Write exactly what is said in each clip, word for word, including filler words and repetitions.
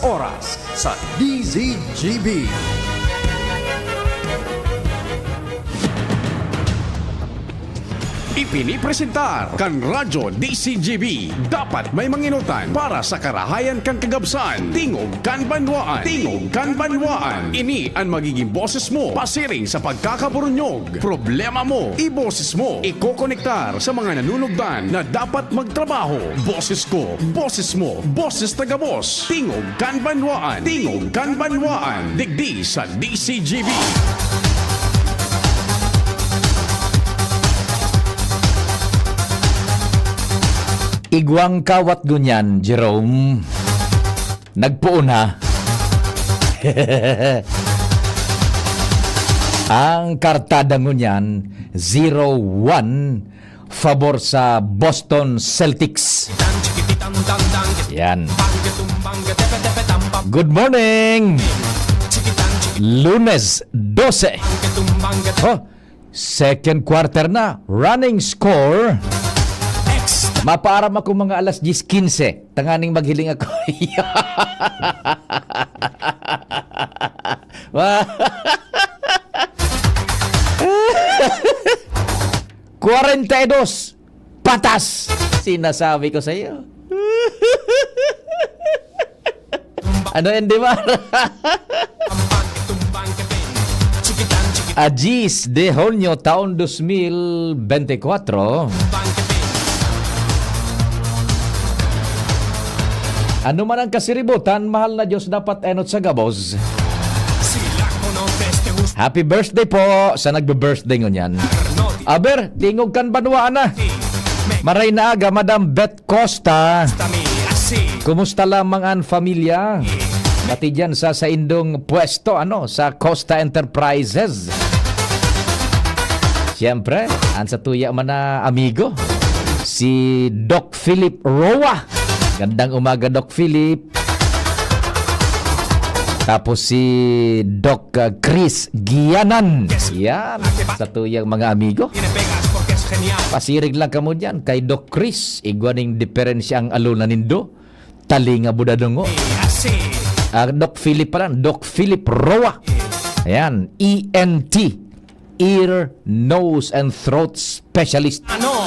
Oras sa D Z G B. Ipinipresentar kan Radyo D Z G B. Dapat may manginutan para sa karahayan kan kagabsan. Tingog kan banwaan. Tingog kan banwaan. Ini an magiging boses mo pasiring sa pagkakaburunyog. Problema mo, iboses mo. Ikokonektar sa mga nanunugdan na dapat magtrabaho. Boses ko, boses mo, boses taga-Boss. Tingog kan banwaan. Tingog kan banwaan. Digdi sa D Z G B. Igwang kawat ngunyan, Jerome. Nagpoon, ha? Ang kartada ngunyan, zero one, pabor sa Boston Celtics. Yan. Good morning! Lunes dose. Oh, second quarter na. Running score. Mapaaram ako mga alas diyes quince. Tanganing maghiling ako. Kwarenta y dos. Patas! Sinasabi ko sa iyo. Ano yan, di ba? Ajis de Honyo, taon dos mil bente kwatro. Ano man ang kasiributan, mahal na Diyos, dapat enot sa gabos. Happy birthday po sa nagbe-birthday ngunyan. Aber, tingog kan banwa na. Maray na aga, Madam Beth Costa. Kumusta lamang ang familia? Pati dyan sa saindong pwesto, ano, sa Costa Enterprises. Siyempre, ang satuya man na amigo, si Doc Philip Roa. Gandang umaga, Doc Philip. Tapos si Doc, uh, Chris Gianan. Yan, satuyang mga amigo. Pasiring lang kamo dyan kay Doc Chris. Igwa ning diferensya ang aluna nindo. Talinga budadongo. Ah, Doc Philip pala. Doc Philip Roa. Ayan, E N T. Ear, nose, and throat specialist. Ano?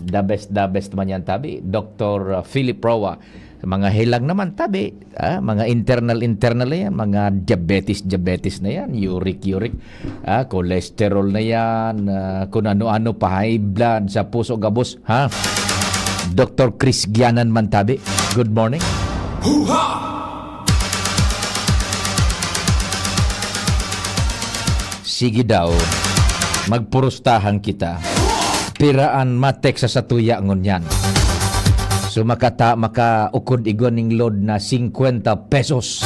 The best, the best man yan, tabi. Doctor, uh, Philip Roa. Mga helang naman, tabi. Ah, mga internal, internal na yan. Mga diabetes, diabetes na yan. Uric, uric. Ah, cholesterol na yan. Ah, kung ano-ano pa, high blood, sa puso, gabos. Ha? Doctor Chris Gianan man, tabi. Good morning. Huha! Sige daw, magpurustahan kita. Piraan matek sa satuya ngunyan. So, makata-, makaukod igwa ning load na singkwenta pesos.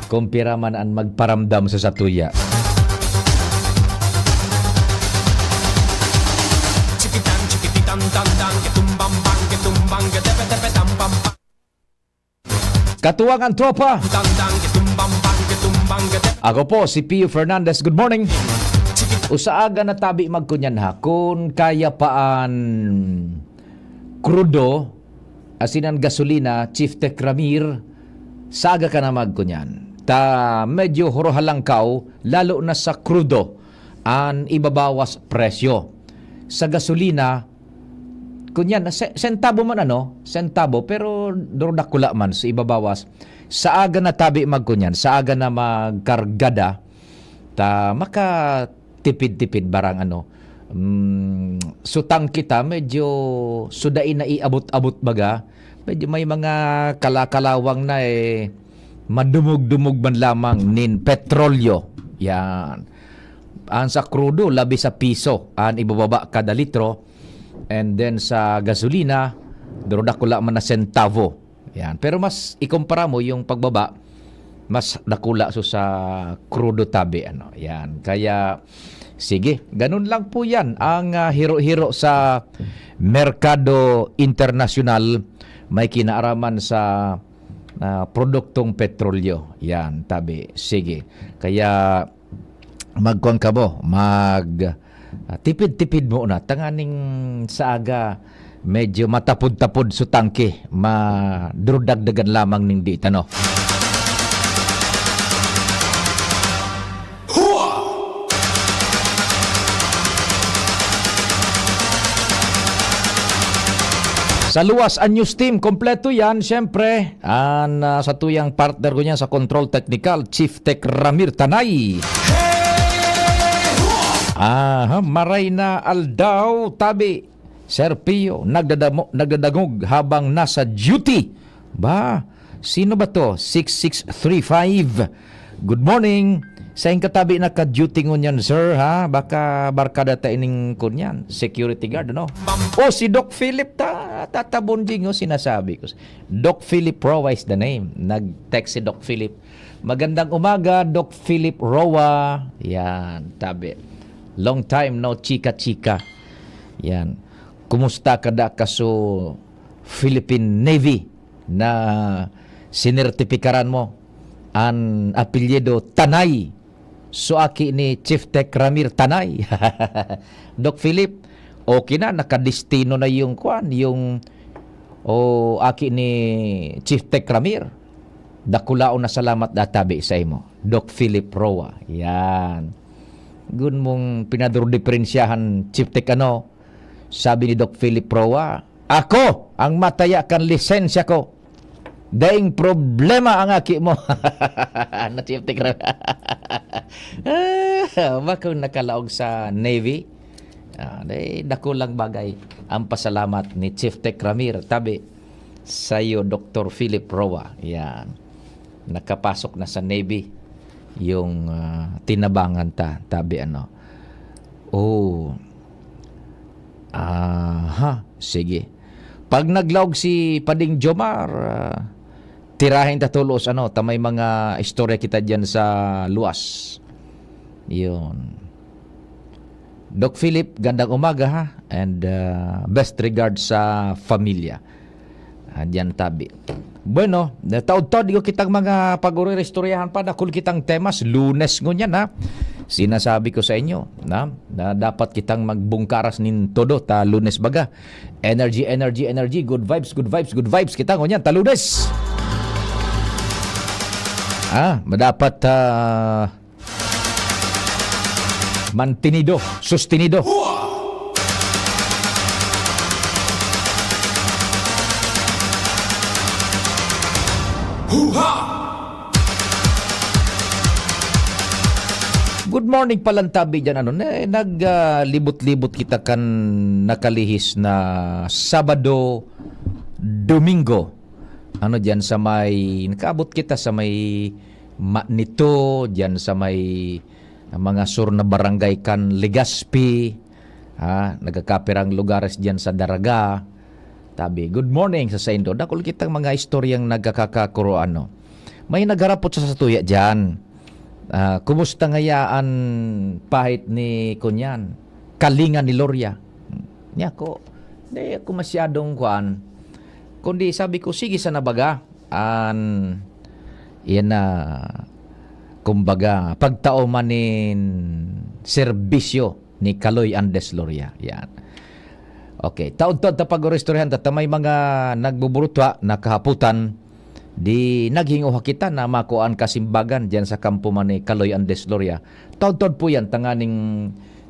Kung pira man an magparamdam sa satuya. Chikitan, chikititan, tan, tan, ketumbang, bang, ketumbang, ketepe, tepe, tam, pam, pam. Katuwang ang tropa. Tan, tan, ketumbang, bang, ketumbang, ketepe. Ako po si Pio Fernandez. Good morning. Chikit- Usa aga na tabi magkunyan ha. Kun kaya paan krudo, asin an gasolina, Chief Tech Ramir, saga ka na magkunyan. Ta medyo horohalangkaw, lalo na sa krudo, an ibabawas presyo. Sa gasolina, kunyan, se-, sentabo man ano, sentabo, pero duro dakula man sa ibabawas. Sa aga na tabi magkunyan, sa aga na magkargada, ta maka tipid-tipid barang ano. Mm, sutang kita, medyo sudain na iabot-abot baga. Medyo may mga kalakalawang na eh, madumog-dumog man lamang nin petrolyo. Yan. Ang sa krudo, labi sa piso. Ang ibababa kada litro. And then sa gasolina, duro dakula man na sentavo. Yan. Pero mas ikumpara mo yung pagbaba, mas dakula so sa krudo tabi, ano. Yan. Kaya, sige, ganun lang po yan. Ang, ah, hiro-hiro sa merkado internasyonal may kinaaraman sa, ah, produktong petrolyo. Yan, tabi. Sige. Kaya, magkuan kamo, mag, ah, tipid-tipid muna. Tanganing sa aga, Medyo matapod-tapod su tangke, madurudagdagan lamang ning di tano. Sa luwas, an news team, kompleto yan. Siyempre, an, ah, sa tuyang partner ko niyan sa control technical, Chief Tech Ramir Tanay. Aha, maray na aldaw, tabi. Sir Pio, nagdadamo-, nagdadangog habang nasa duty. Ba, sino ba to? Six six three five. Good morning. Sain ka tabi naka-duty ngunyan, sir, ha? Baka barkada ta ining kunyan, security guard, ano? O, si Doc Philip, ta-, tatabon, Jing, oh, sinasabi ko. Doc Philip Roa is the name. Nag-text si Doc Philip. "Magandang umaga, Doc Philip Roa." Yan, tabi. "Long time no chika-chika." Yan. "Kumusta ka da kaso Philippine Navy na sinertipikaran mo an apelyido Tanay?" So, aki ni Chief Tech Ramir Tanay. Doc Philip, okay na, nakadestino na yung kwan, yung, o, aki ni Chief Tech Ramir. Dakulaon na salamat databi sa imo, Doc Philip Roa. Yan. Gun mong pinadurdiperensyahan, Chief Tech, ano? Sabi ni Doc Philip Roa, "Ako ang mataya kan lisensya ko. Daing problema ang aki mo." Na Chief Tech Ramir. Ah, bakong nakalaog sa Navy? Ah, day, dakulang bagay ang pasalamat ni Chief Tech Ramir. Tabi, sa'yo, Doktor Philip Roa. Yan. Nakapasok na sa Navy yung, ah, tinabangan ta. Tabi, ano. Oh. Aha, sige. Pag naglaog si Pading Jomar, ah, tirahin ta tulos, ano, ta may mga istorya kita diyan sa luwas. Yun. Doc Philip, gandang umaga, ha, and, ah, best regards sa familia. Ah, diyan tabi. Bueno, taod-taod ko kitang mga pag-uri-istoryahan pa, dakul kitang temas, Lunes ngunyan, ha. Sinasabi ko sa inyo, na, na dapat kitang magbungkaras nin todo, ta Lunes baga. Energy, energy, energy, good vibes, good vibes, good vibes kita ngunyan, ta Lunes. Ah, madapat, ah, mantenido, sustenido. Good morning, palantabi dyan. Ano, na, nag, ah, libot-libot kita kan nakalihis na Sabado, Domingo. Ano, dyan sa may, nakaabot kita sa may Manito, dyan sa may, ah, mga sur na barangay kan Legazpi, ha, nagkakapirang lugares dyan sa Daraga. Tabi, "Good morning sa saindo." Dakul kitang mga istoryang nagkakakakuro, ano. May nagharapot sa satuya dyan. Ah, "Kumusta ngaya an pahit ni kunyan? Kalinga ni Loria?" Niya ko, di ako masyadong kuan. Kundi sabi ko, "Sige sana baga." An, yan na, kumbaga, pagtao man nin serbisyo ni Kaloy Andes Loria. Yan. Okay, taod-taod ta pag-oristoryahan ta, ta may mga nagbuburutwa na kahaputan, di naghinguha kita na makuha an kasimbagan diyan sa kampo man ni Kaloy Andes Loria. Taod-taod po yan, tanganing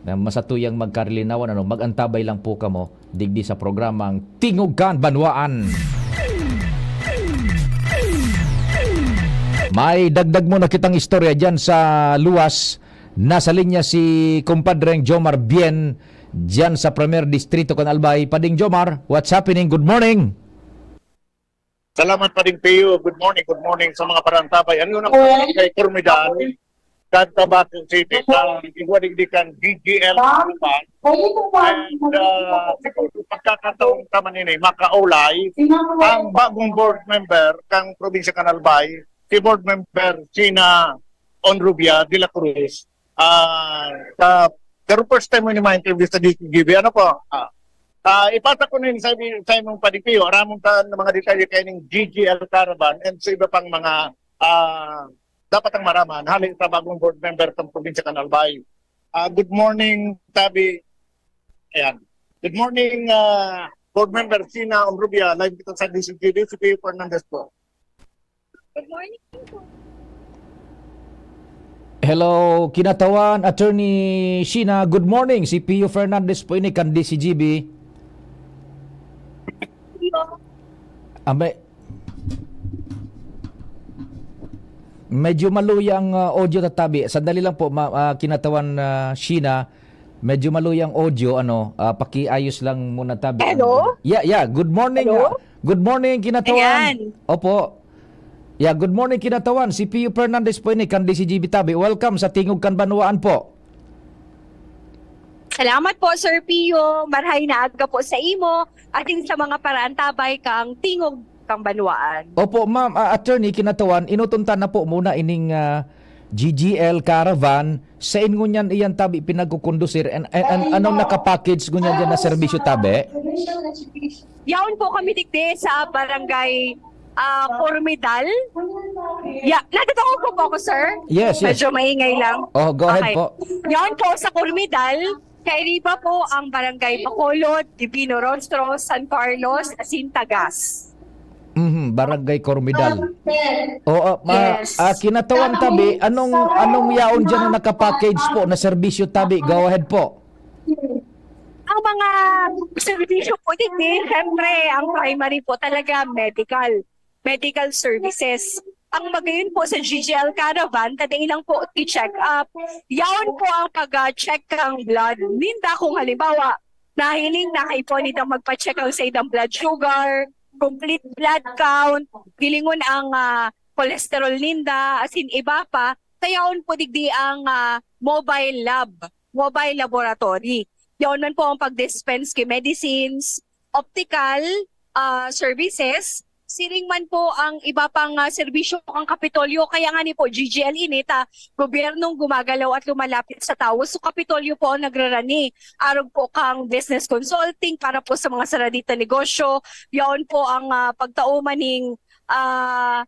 na masatuyang magkarilinawan, ano, mag-antabay lang po kamo digdi sa programang Tingog Kan Banwaan. May dagdag muna kitang istorya diyan sa luwas. Nasa linya si Kumpadreng Jomar Bien, diyan sa Primer Distrito kan Albay. Pading Jomar, what's happening? Good morning. Salamat, Pading Pio. Good morning, good morning sa mga parantabay. Ano na po kay Cormidal, kan Tabaco City, sa igwa digdi kan D G L Caravan. And, ah, siguro, pagkakataon ta man ini, makaulay ang bagong board member kang Probinsya kan Albay, si board member Sina Onrubia de la Cruz. Ah, sa, pero first time mo ni ma-interview sa D K G B. Ano po? Ah, ah, ipasa ko na yun sa, sa imong Pading Pio. Aramon ta ng mga detalye kay ning D G L Caravan and sa iba pang mga, ah, dapat ang maraman. Hali sa bagong board member ng Probinsya kan Albay. Ah, good morning, Tabi. Ayan. Good morning, ah, Board Member Sina Omrubia, live kita sa D C G B, si Pio Fernandez po. Good morning po. Hello, kinatawan, Attorney Sheena. Good morning. Si Pio Fernandez po ini kan D C G B. Ah, may, medyo maluyang ah, audio tatabi. Sandali lang po, ma- ah, kinatawan ah, Sheena. Medyo maluyang audio, ano, ah, pakiayos lang muna tabi. Hello? Yeah, yeah. Good morning. Hello? ah, Good morning, kinatawan. Ayan. Opo. Yeah, good morning, kinatawan. Si Pio Fernandez po ini, kan D C G B tabi. Welcome sa Tingog kan Banwaan po. Salamat po, Sir Pio. Marhay na aga po sa imo atin sa mga paraantabay kang Tingog kang Banwaan. Opo, ma'am, ah, attorney, kinatawan, inutuntan na po muna ining ah, G G L Caravan. Sain ngunyan iyan tabi pinagkukondusir and, and, and anong nakapackage ngunyan dyan na serbisyo tabi? Yaon po kami digdi sa barangay ah, Cormidal. Yeah, nadadangog po po ako, sir? Yes, yes. Medyo maingay lang. Oh, go ahead Okay. po. Yaon po sa Cormidal, kairiba po ang barangay Bacolod, Divino Rostro, San Carlos, asin Tagas. Mhm, Barangay Cormidal. Oo, ma- Yes. ah, kinatawan tabi, anong anong yaon diyan na nakapackage po na serbisyo tabi? Go ahead po. Ang mga serbisyo po digdi, syempre, ang primary po talaga medical, medical services. Ang magayon po sa G G L Caravan, tadai lang po i-check up. Yaon po ang pag-check ang blood. Ninda kung halimbawa, nahiling na kayo po nitang magpa-check ang sa idang blood sugar, complete blood count, hilingon ang ah, cholesterol ninda, asin iba pa, kayaon po digdi ang ah, mobile lab, mobile laboratory. Yaon man po ang pag-dispense ki medicines, optical ah, services, siring man po ang iba pang ah, serbisyo kang Kapitolyo. Kaya nga ni po, G G L ini ta, gobyernong gumagalaw at lumalapit sa tawo. So, Kapitolyo po ang nagrarani. Arog po kang business consulting para po sa mga saradita negosyo. Yaon po ang ah, pagtao maning ah,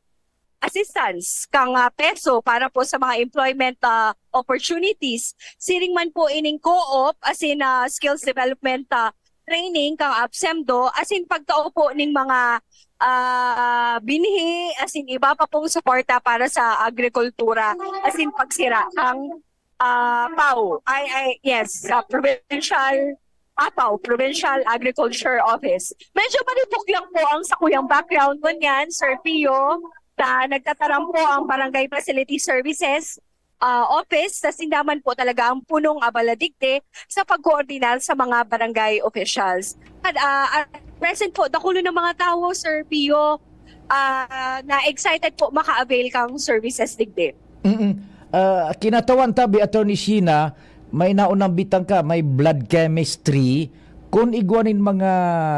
assistance kang ah, peso para po sa mga employment ah, opportunities. Siring man po ining co-op, asin ah, skills development ah, training kang ABSEMDO, asin pagtao po ning mga ah, binhi, asin iba pa pong suporta para sa agrikultura, asin pagsira kang ah, PAO. Ay, ay, yes, sa provincial, ah, PAO, Provincial Agriculture Office. Medyo malibog lang po ang sakuyang background ngunyan, Sir Pio, na nagtataram po ang Barangay Facility Services ah, Office, sa sinda man po talaga ang punong abala digdi sa pagkoordinar sa mga barangay officials. At, ah, at present po, dakulo ng mga tawo, Sir Pio, ah, na excited po maka-avail kang services digdi. Mm-mm. Ah, kinatawan tabi, Attorney Sheena, may naunang bitang ka, may blood chemistry. Kung igwa nin mga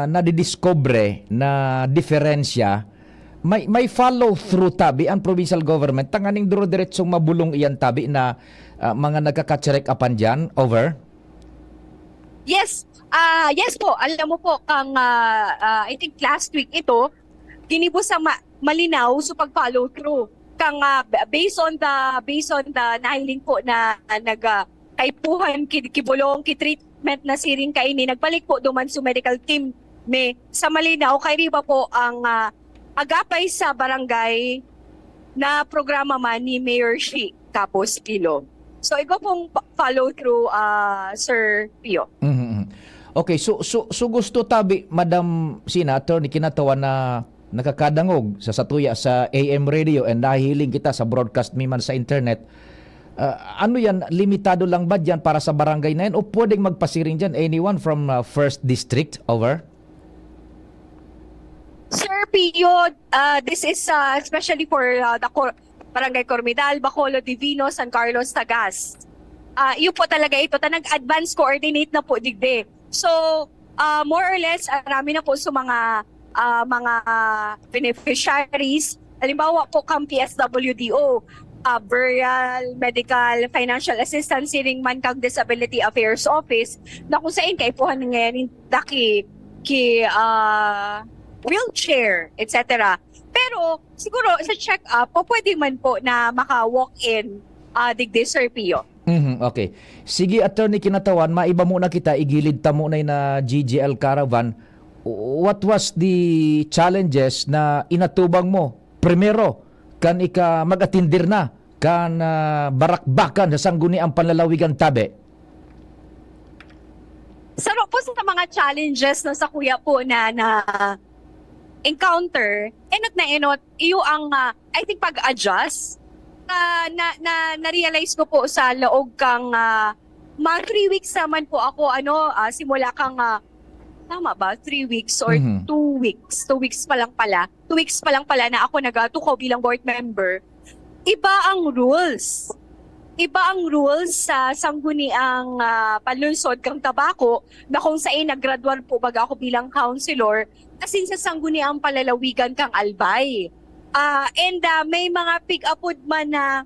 nadidiscover na diferensya, may, may follow through tabi ang provincial government tanganing duro-diretsong mabulong iyan tabi na ah, mga nagkaka-check upan diyan. Over. Yes. Ah, yes po. Alam mo po, kang, ah, ah, I think last week ito, ginibo sa ma- malinaw sa pag-follow through. Kang, ah, b- based on the, based on the nahiling po na, na nag, ah, kaipuhan, ki- kibolong, ki-treatment na siring kaini, nagbalik po duman sa medical team may sa malinaw, kairiba po ang ah, agapay sa barangay na programa man ni Mayor Shi Capos Pilo. So, igo pong pa- follow through, ah, Sir Pio. Mhm. Okay, so, so, so gusto tabi, Madam Sheena, Attorney, kinatawan na nakakadangog sa satuya sa A M radio and nahihiling kita sa broadcast mi man sa internet. Ah, ano yan, limitado lang ba dyan para sa barangay na yan o pwedeng magpasiring dyan anyone from ah, first district? Over. Sir Pio, ah, this is ah, especially for ah, the Cor- Barangay Cormidal, Bacolod, Divino, San Carlos, Tagas. Ah, yun po talaga ito. Ta nag-advance coordinate na po digdi. So, ah, more or less, arami na po sa mga ah, mga beneficiaries. Halimbawa po, kang P S W D O, ah, burial, medical, financial assistance, siring man kang Disability Affairs Office, na kung saan kaipuhan ngayon daki ki ah, wheelchair, et cetera. Pero siguro sa check-up, po pwede man po na maka-walk-in ah, digdi, Sir Pio. Mhm, okay. Sige, Attorney Kinatawan, maiba muna kita, igilid ta muna na G G L Caravan. what was the challenges na inatubang mo primero kan ika mag-atindir na kan, ah, barakbakan sa Sangguniang Panlalawigan, tabi? Saro po sa mga challenges na sa kuya po na na encounter, enot na enot, iyo ang, ah, I think, pag-adjust. Ah, na, na, na-realize ko po sa laog kang, ah, mga three weeks naman po ako, ano, ah, simula kang, ah, tama ba? Three weeks or Mhm. two weeks? Two weeks pa lang pala. Two weeks pa lang pala na ako nagatukaw bilang board member. Iba ang rules. Iba ang rules sa Sangguniang, ah, Panlungsod kang Tabaco na kung saan naggraduar po baga ako bilang councilor, asin sa Sangguniang Panlalawigan kang Albay. Ah, and, ah, may mga pig-apod man na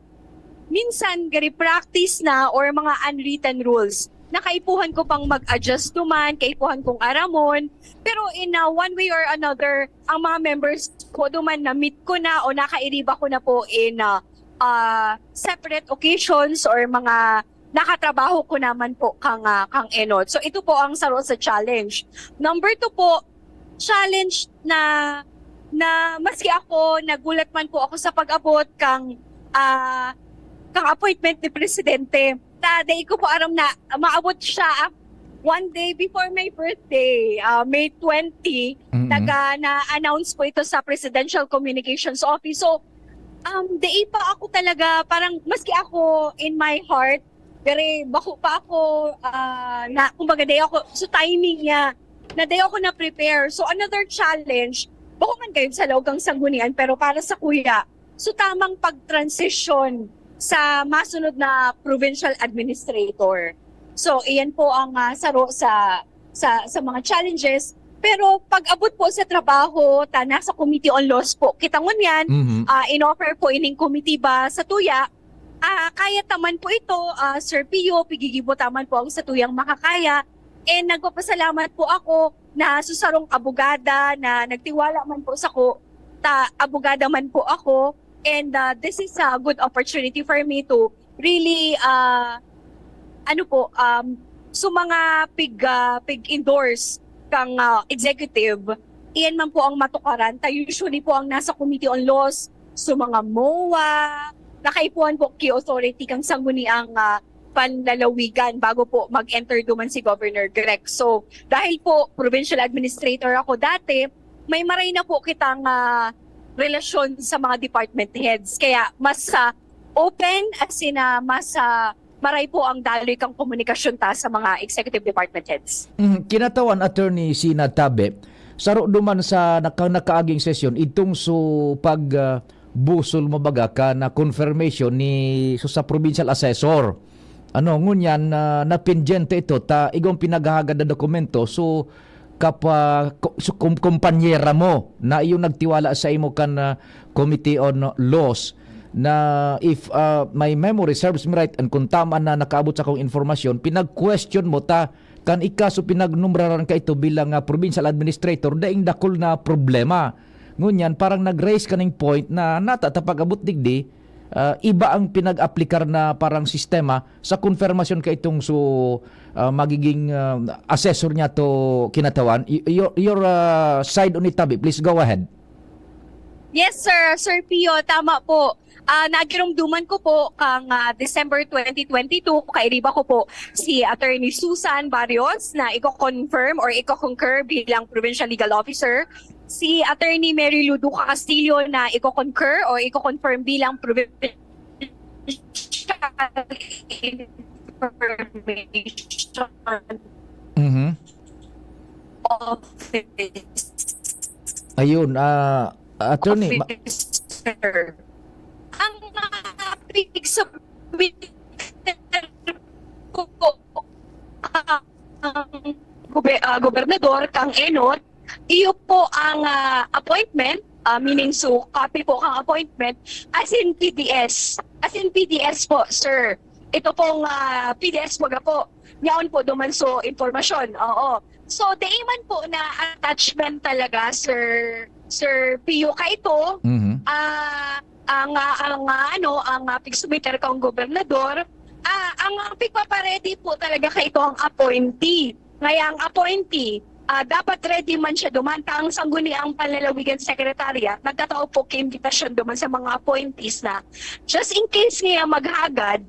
minsan gari practice na or mga unwritten rules na kaipuhan ko pang mag-adjust duman, kaipuhan kong aramon. Pero in, ah, one way or another, ang mga members ko duman na-meet ko na o nakairiba ko na po in, ah, ah, separate occasions or mga nakatrabaho ko naman po kang, ah, kang enot. So ito po ang saro sa challenge. Number two po, challenge na, na maski ako, nagulat man po ako sa pag-abot kang, ah, kang appointment ni Presidente. Ta, dai ko po aram na maabot siya, ah, one day before my birthday, ah, May twenty, Mm-mm. naga, na-announce po ito sa Presidential Communications Office. So, um, dai pa ako talaga, parang, maski ako, in my heart, gari, bako pa ako, ah, na, kumbaga, dai ako, so timing niya, na dai ako na-prepare. So, another challenge, bako man kayo sa laog kang Sanggunian, pero para sa kuya, so tamang pag-transition sa masunod na provincial administrator. So, iyan po ang, ah, saro sa, sa, sa mga challenges. Pero pag-abot po sa trabaho, ta, nasa Committee on Laws po kita ngunyan, Mhm. ah, in-offer po ining committee ba sa tuya, ah, kaya taman po ito, ah, Sir Pio, pigigibo taman po ang sa tuyang makakaya. And nagpapasalamat po ako na susarong abogada na nagtiwala man po sa ko, ta, abogada man po ako. And, ah, this is a good opportunity for me to really, ah, ano po, um, so mga pig, ah, pig-endorse kang, ah, executive, iyan man po ang matukaran. Ta usually po ang nasa Committee on Laws, so mga MOA, nakaipuhan po ki authority kang Sangguniang, ah, Panlalawigan bago po mag-enter duman si Governor Grech. So, dahil po provincial administrator ako dati, may maray na po kitang, ah, relasyon sa mga department heads. Kaya mas, ah, open, as in, ah, mas, ah, maray po ang daloy kang komunikasyon ta sa mga executive department heads. Mhm. Kinatawan, Attorney Sina Tabe, saro duman sa naka-, nakaaging sesyon, itong so pag, ah, busol mo baga ka na confirmation ni so sa provincial assessor. Ano, ngunyan na, na pendyente ito, ta igong pinaghahagad na dokumento, so kapa, ko-, so, kum-, kumpanyera mo na iyong nagtiwala sa imo kan, ah, Committee on Laws na, if, ah, my memory serves me right, and kung tama na nakaabot sa akong informasyon, pinag-question mo ta kan ika so pinagnumbraran ka ito bilang, ah, provincial administrator, daing dakul na problema. Ngunyan, parang nag-raise ka ning point na nata ta pag-abot digdi, ah, iba ang pinag-aplikar na parang sistema sa konfirmasyon ka itong so, ah, magiging, ah, assessor niya to, kinatawan. Y-, your, your, ah, side on it, Tabi, please go ahead. Yes, sir. Sir Pio, tama po. Ah, nagirumduman ko po kang, ah, December twenty twenty-two, kairiba ko po si Attorney Susan Barrios na iko-confirm or iko-concur bilang Provincial Legal Officer, si Attorney Mary Luduca Castillo na iko-concur o iko-confirm bilang Provincial Information Mhm. Office. Ayun, ah, Attorney, ma- Officer. Ang mga pig-submit ko po, ah, ang gobe-, ah, gobernador, kang enot, iyo po ang, ah, appointment, ah, meaning so copy po kang appointment, as in P D S. As in P D S po, sir. Ito pong, ah, P D S baga po. Yaon po duman so impormasyon. Oo. So, dai man po na attachment talaga, Sir, Sir Pio, ka ito. Mhm. Ah, ang, ah, ang, ah, ano, ang, ah, pigsumiter kang gobernador, ah, ang, ang pigpaparedy po talaga ka ito ang appointee. Ngaya ang appointee, ah, dapat ready man siya duman. Ta ang Sangguniang Panlalawigan Secretariat, nagtatao po ki imbitasyon duman sa mga appointees na just in case niya maghagad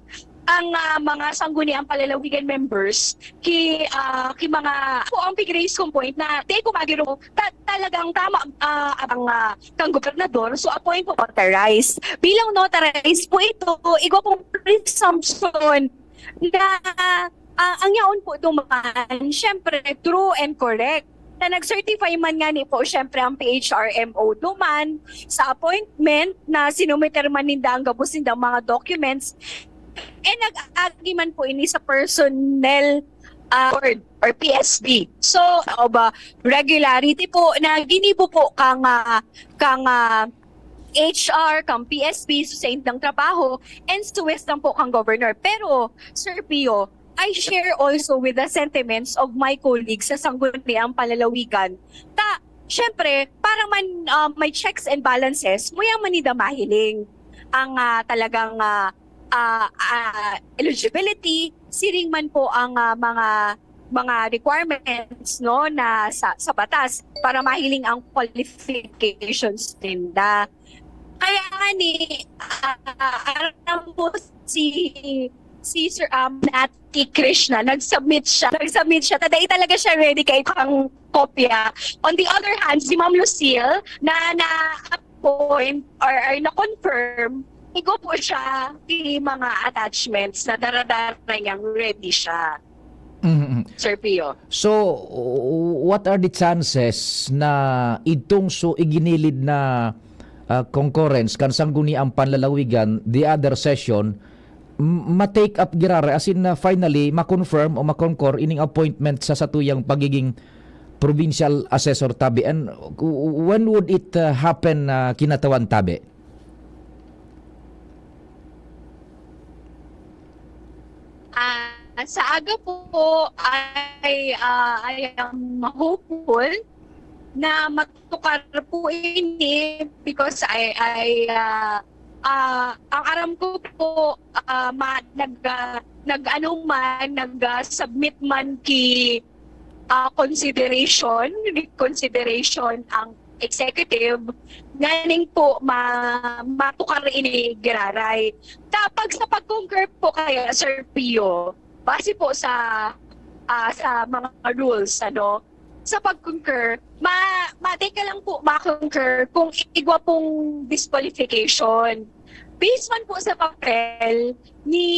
ang, ah, mga Sangguniang Panlalawigan members ki, ah, ki mga, po ang pig-raise kong point na di ko magiro ta talagang tama, ah, ang, ah, kang gobernador, so appoint po authorized. Bilang notarized po ito, igwa pong presumption na, ah, ang yaon po duman, siyempre, true and correct. Na nag-certify man ngani po, siyempre, ang P H R M O duman sa appointment na sinumiter man ninda ang gabos nindang mga documents, eh, nag-agi man po ini sa personnel, ah, board or P S B. So, o ba, regularity po na ginibo po kang, ah, kang, ah, H R, kang P S B, so sa indang trabaho, and sa wisdom po kang governor. Pero, Sir Pio, I share also with the sentiments of my colleagues sa Sangguniang Panlalawigan. Ta, syempre, para man, ah, may checks and balances, muya man ninda mahiling ang, ah, talagang, ah, ah, ah, eligibility, siring man po ang, ah, mga, mga requirements, no, na sa, sa batas para mahiling ang qualifications ninda. Kaya nga ni, ah, aram mo si, si Sir, um, Ate Krishna, nag-submit siya. Nag-submit siya. Ta dai talaga siya ready kay ang kopya. On the other hand, si Ma'am Lucille na na-appoint or, or na-confirm, igo po siya ki mga attachments na dara-dara niyang ready siya. Mm-mm. Sir Pio. So, w-, what are the chances na itong so iginilid na, ah, concurrence kan Sangguniang Panlalawigan, the other session, m-, ma-take up giraray, as in, ah, finally, ma-confirm o ma-concur ining appointment sa satuyang pagiging provincial assessor tabi? And w-, w-, when would it, ah, happen, ah, Kinatawan Tabi? Ah, sa aga po ay, ah, I am hopeful na matukar po ini because I, I, ah, ah, ang aram ko po, ah, ma-, nag, ah, nag-ano man, nag, ah, submit man ki, ah, consideration, reconsideration ang executive, nganing po ma-, matukar ini giraray. Ta pag sa pag-concur po kaya, Sir Pio, base po sa, ah, sa mga rules, ano, sa pag-concur, ma-, ma-, teka lang po, ma-concur kung igwa pong disqualification. Based man po sa papel ni,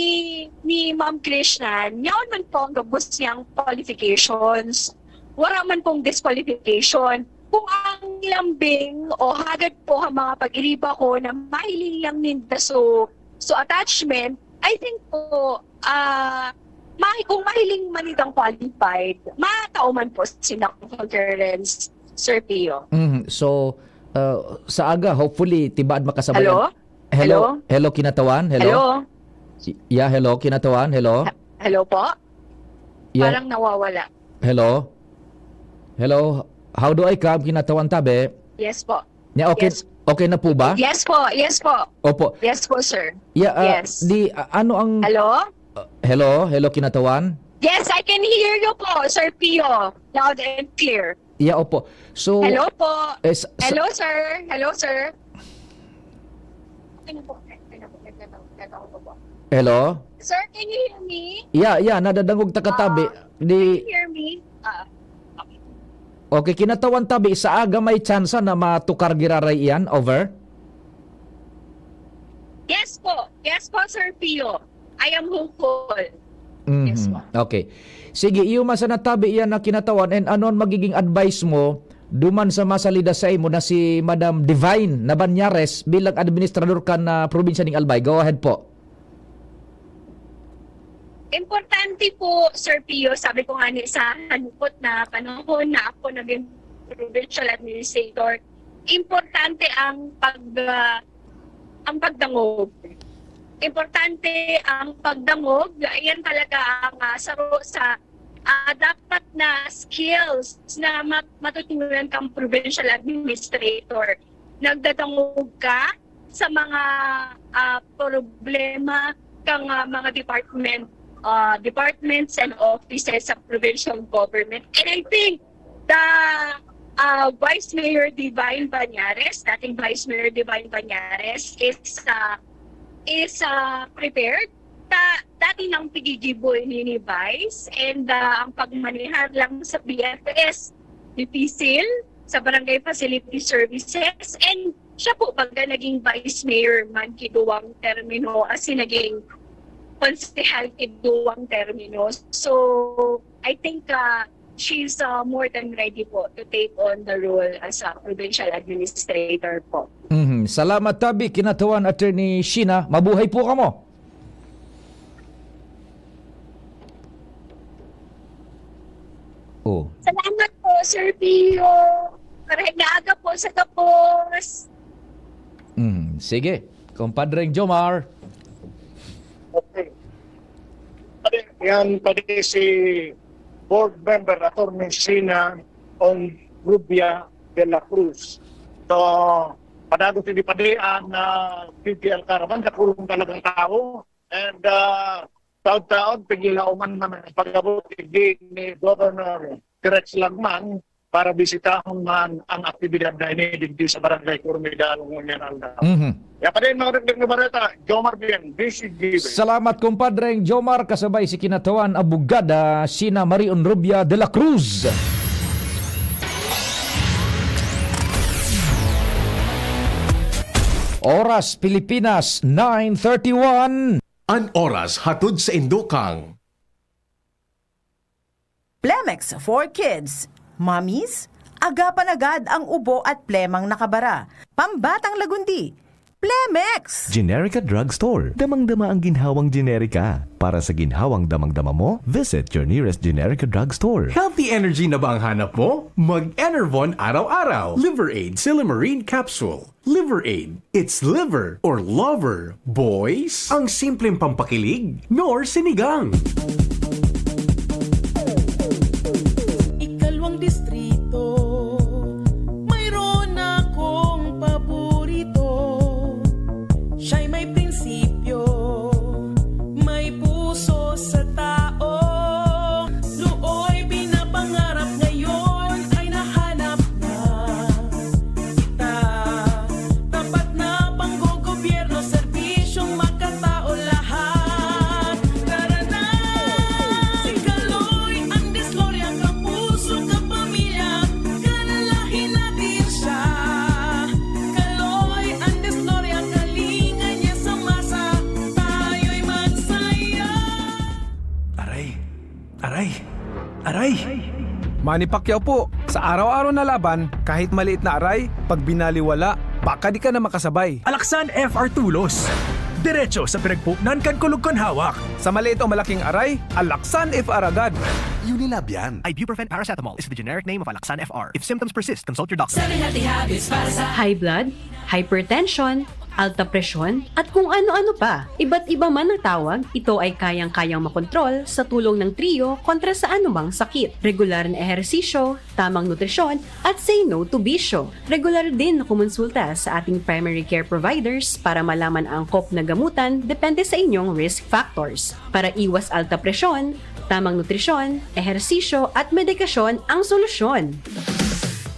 ni Ma'am Krishnan, yaon man po ang gabos niyang qualifications. Wala man pong disqualification. Kung ang lambing o hagad po ang mga pag-iriba ko na mahiling lang ninda so, so attachment, I think po, ah, mahi-, kung mahiling man itong qualified, matao man po sinda concurrence, Sir Pio. Mm, so, uh, sa aga, hopefully, tibaad makasabay Hello? ang Hello? Hello? Hello, Kinatawan? Hello? Hello? Y-, yeah, hello, Kinatawan? Hello? He-, hello po? Yeah. Parang nawawala. Hello? Hello? How do I come, Kinatawan Tabi? Yes po. Yeah, okay. Yes. Okay na po ba? Yes po, yes po. Opo. Yes po, sir. Yeah, ah, Yes. di, ah, ano ang Hello? Ah, hello? Hello, Kinatawan? Yes, I can hear you po, Sir Pio. Loud and clear. Yeah, opo. So, Hello po. eh, s-, s- Hello, sir. Hello, sir. Ano po? Ano po? Nagkataon, nagkataon po po. Hello? Sir, can you hear me? Yeah, yeah, nadadangog ta ka tabi. Ah, Di can you hear me? Ah, okay. Okay, Kinatawan Tabi, sa aga may tsansa na matukar giraray iyan, over? Yes po. Yes po, Sir Pio. I am hopeful. Yes Mhm. po. Okay. Sige, iyo man sana tabi iyan na Kinatawan, and ano ang magiging advice mo duman sa masalida sa imo na si Madam Divine Nabanyares bilang administrador kan, ah, probinsya ning Albay? Go ahead po. Importante po, Sir Pio, sabi ko nga ni, sa halupot na panahon na ako naging provincial administrator, importante ang pag, ah, ang pagdangog. Importante ang pagdangog. Ayan talaga ang, ah, saro sa, ah, dapat na skills na mat-, matutunan kang provincial administrator. Nagdadangog ka sa mga, ah, problema kang, ah, mga department, ah, departments and offices sa provincial government. And I think the uh, Vice Mayor Divine Banyares, dating Vice Mayor Divine Banyares, is uh, is uh, prepared. Ta, dati nang pigigiboy ni, ni Vice, and uh, ang pagmaneha lang sa B F S, dipisil sa Barangay Facility Services, and siya po baga naging Vice Mayor man kiduwang termino, as in naging konsehal kiduwang termino. So, I think uh, she's uh, more than ready po to take on the role as a provincial administrator po. Mhm. Salamat tabi, kinatawan Attorney Sheena. Mabuhay po kamo. Oh. Salamat po, Sir Pio. Parehag na aga po sa kapos. Mm, sige. Compadre Jomar. Okay. Pati, yan, pati si board member, Attorney Sheena Ong Rubia de la Cruz. So, padagot hindi pati ang uh, P P L Caravan, nakulong talagang tao. And uh, taon-taon, pigilauman man ang pag-abot ni Governor Rex Lagman para bisitahon man ang aktibidad na ini digdi sa Barangay Cormidal ngunyan aldaw. Mhm. Kaya pa din mga dagdag na bareta, Jomar Bien, D C G B. Salamat, Compadre Jomar, kasabay si kinatawan abogada Sheena Marie Onrubia de la Cruz. Oras Pilipinas, nine thirty-one. An oras hatod sa indokang Plemex for Kids. Mommies, agapan agad ang ubo at plemang nakabara. Pambatang lagundi. Plemex! Generica Drugstore. Damang-dama ang ginhawang Generica. Para sa ginhawang damang-dama mo, visit your nearest Generica Drugstore. Healthy energy na ba ang hanap mo? Mag-Enervon araw-araw. Liver Aid Silimarin Capsule. Liver Aid. It's liver or lover, boys. Ang simpleng pampakilig, nor sinigang. Ikalawang distrito, mayroon akong paborito. Siya'y may prinsipyo, may puso sa tao. Nooy pinapangarap, ngayon ay nahanap na kita. Tapat na panggogobyerno, serbisyong makatao lahat. Tara na! Si Kaloy Andes Loria, kapuso, kapamilya, kalalahi natin siya. Kaloy Andes Loria, kalinga niya sa masa, tayo'y magsaya. Aray! Aray! Aray! Manny Pacquiao po, sa araw-araw na laban, kahit maliit na aray, pag binaliwala, baka di ka na makasabay. Alaksan F R Tulos. Diretso sa pinagpuknan kan kulog kan hawak. Sa maliit o malaking aray, Alaksan F R agad. Unilab yan. Ibuprofen paracetamol is the generic name of Alaksan F R. If symptoms persist, consult your doctor. Seven healthy habits para sa High blood, hypertension, alta presyon, at kung ano-ano pa. Iba't iba man ang tawag, ito ay kayang-kayang makontrol sa tulong ng Trio kontra sa anumang sakit. Regular na ehersisyo, tamang nutrisyon, at say no to bisyo. Regular din na kumonsulta sa ating primary care providers para malaman ang angkop na gamutan depende sa inyong risk factors. Para iwas alta presyon, tamang nutrisyon, ehersisyo, at medikasyon ang solusyon.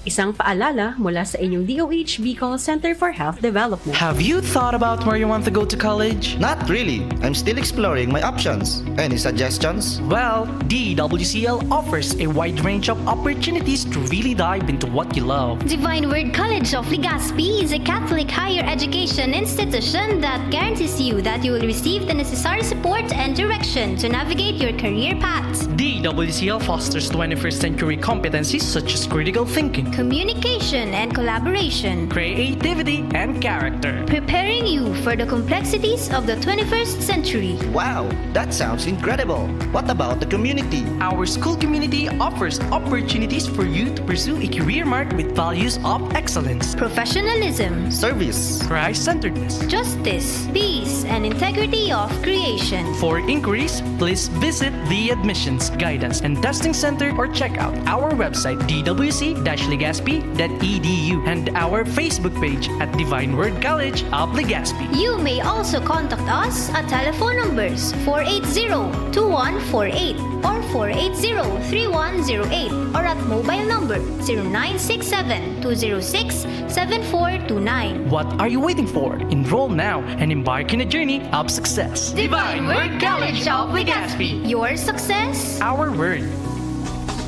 Isang paalala mula sa inyong D O H Bicol Center for Health Development. Have you thought about where you want to go to college? Not really. I'm still exploring my options. Any suggestions? Well, D W C L offers a wide range of opportunities to really dive into what you love. Divine Word College of Legazpi is a Catholic higher education institution that guarantees you that you will receive the necessary support and direction to navigate your career path. D W C L fosters twenty-first century competencies such as critical thinking, communication and collaboration, creativity, and character, preparing you for the complexities of the twenty-first century. Wow, that sounds incredible! What about the community? Our school community offers opportunities for you to pursue a career marked with values of excellence, professionalism, service, Christ-centeredness, justice, peace, and integrity of creation. For inquiries, please visit the Admissions, Guidance, and Testing Center or check out our website, d w c dash legazpi dot e d u, and our Facebook page at Divine Word College of Legazpi. You may also contact us at telephone numbers four eight zero, two one four eight, or four eight zero, three one zero eight, or at mobile number zero nine six seven, two zero six, seven four two nine. What are you waiting for? Enroll now and embark in a journey of success. Divine Word College of Legazpi. Your success, Our word.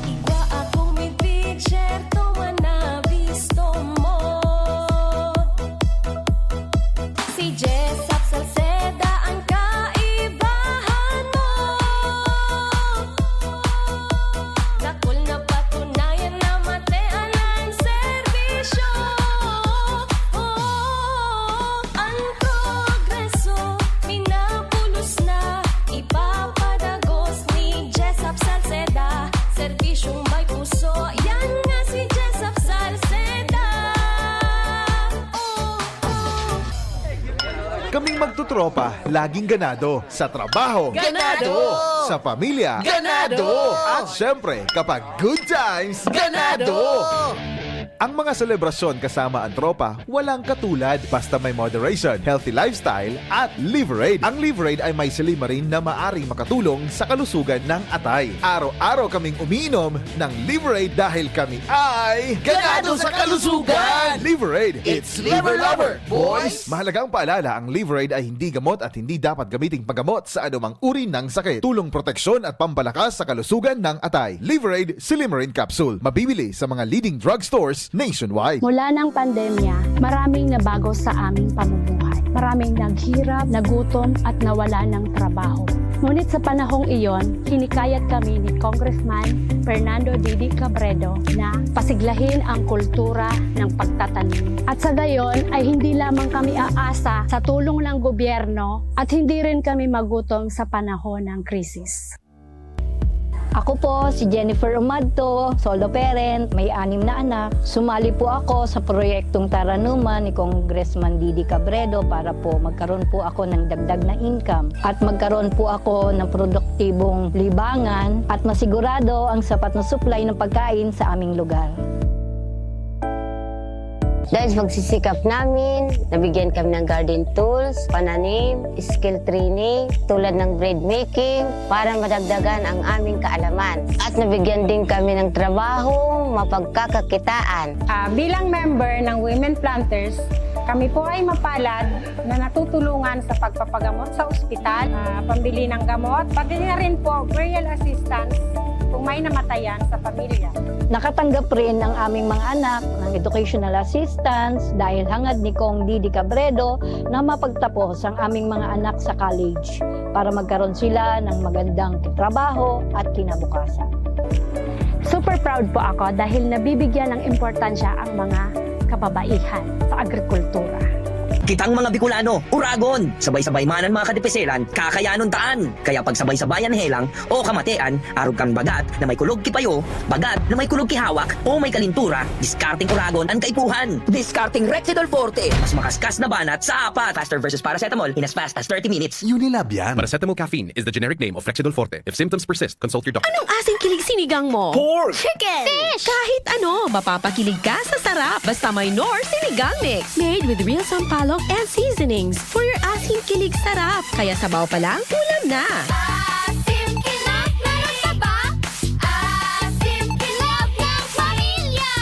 Igwa akong mi-teacher, tuman na bisto mo. Si Jessop Salceda ang kaibahan mo. Dakul na patunayan na matean ang serbisyo. Oh, ang progreso, minapulos na, ipapadagos ni Jessop Salceda. Serbisyong may puso, yan nga si Jessop Salceda. Oh, oh. Kaming magtotropa, laging ganado. Sa trabaho, Ganado! Sa pamilya, Ganado! At syempre, kapag good times, Ganado! Ang mga selebrasyon kasama ang tropa, walang katulad. Basta may moderation, healthy lifestyle, at Liverade. Ang Liverade ay may silymarin na maaring makatulong sa kalusugan ng atay. Araw-araw kaming umiinom ng Liverade dahil kami ay Ganado sa kalusugan! Liverade! It's Liver Lover, boys! Mahalagang paalala, ang Liverade ay hindi gamot at hindi dapat gamiting paggamot sa anumang uri ng sakit. Tulong proteksyon at pampalakas sa kalusugan ng atay. Liverade Silymarin Capsule. Mabibili sa mga leading drugstores nationwide. Mula ng pandemya, maraming nabago sa aming pamumuhay. Maraming naghirap, nagutom at nawala ng trabaho. Ngunit sa panahong iyon, hinikayat kami ni Congressman Fernando Didi Cabredo na pasiglahin ang kultura ng pagtatanim. At sa gayon ay hindi lamang kami aasa sa tulong ng gobyerno at hindi rin kami magutom sa panahon ng krisis. Ako po si Jennifer Umadto, solo parent, may anim na anak. Sumali po ako sa proyektong Taranuman ni Congressman Didi Cabredo para po magkaroon po ako ng dagdag na income at magkaroon po ako ng produktibong libangan at masigurado ang sapat na supply ng pagkain sa aming lugar. Dahil sa pagsisikap namin, nabigyan kami ng garden tools, pananim, skill training, tulad ng bread making, para madagdagan ang aming kaalaman. At nabigyan din kami ng trabahong mapagkakakitaan. Ah, bilang member ng Women Planters, kami po ay mapalad na natutulungan sa pagpapagamot sa ospital, ah, pambili ng gamot, pati na rin po burial assistance kung may namatayan sa pamilya. Nakatanggap rin ang aming mga anak ng educational assistance dahil hangad ni Cong Didi Cabredo na mapagtapos ang aming mga anak sa college para magkaroon sila ng magandang trabaho at kinabukasan. Super proud po ako dahil nabibigyan ng importansya ang mga kababaihan sa agrikultura. Kitang mga Bicolano, Uragon! Sabay-sabay man an mga kadipiselan, kakayanon taan! Kaya pagsabay-sabayan helang o kamatean, arog kan bagat na may kulog ki payo, bagat na may kulog ki hawak, o may kalintura, diskarteng Uragon an kaipuhan! Diskarteng Rexidol Forte! Mas makaskas na banat sa apat! Faster versus paracetamol in as fast as thirty minutes. Unilab yan. Paracetamol caffeine is the generic name of Rexidol Forte. If symptoms persist, consult your doctor. Anong asin kilig sinigang mo? Pork! Chicken! Fish! Kahit ano, mapapakilig ka sa sarap. Basta may Knorr Sinigang Mix. Made with real sampalok and seasonings. For your asin kilig sarap. Kaya sabaw pa lang, ulam na. Asim kinap, meron pa ba? Asim kinap ng pamilya.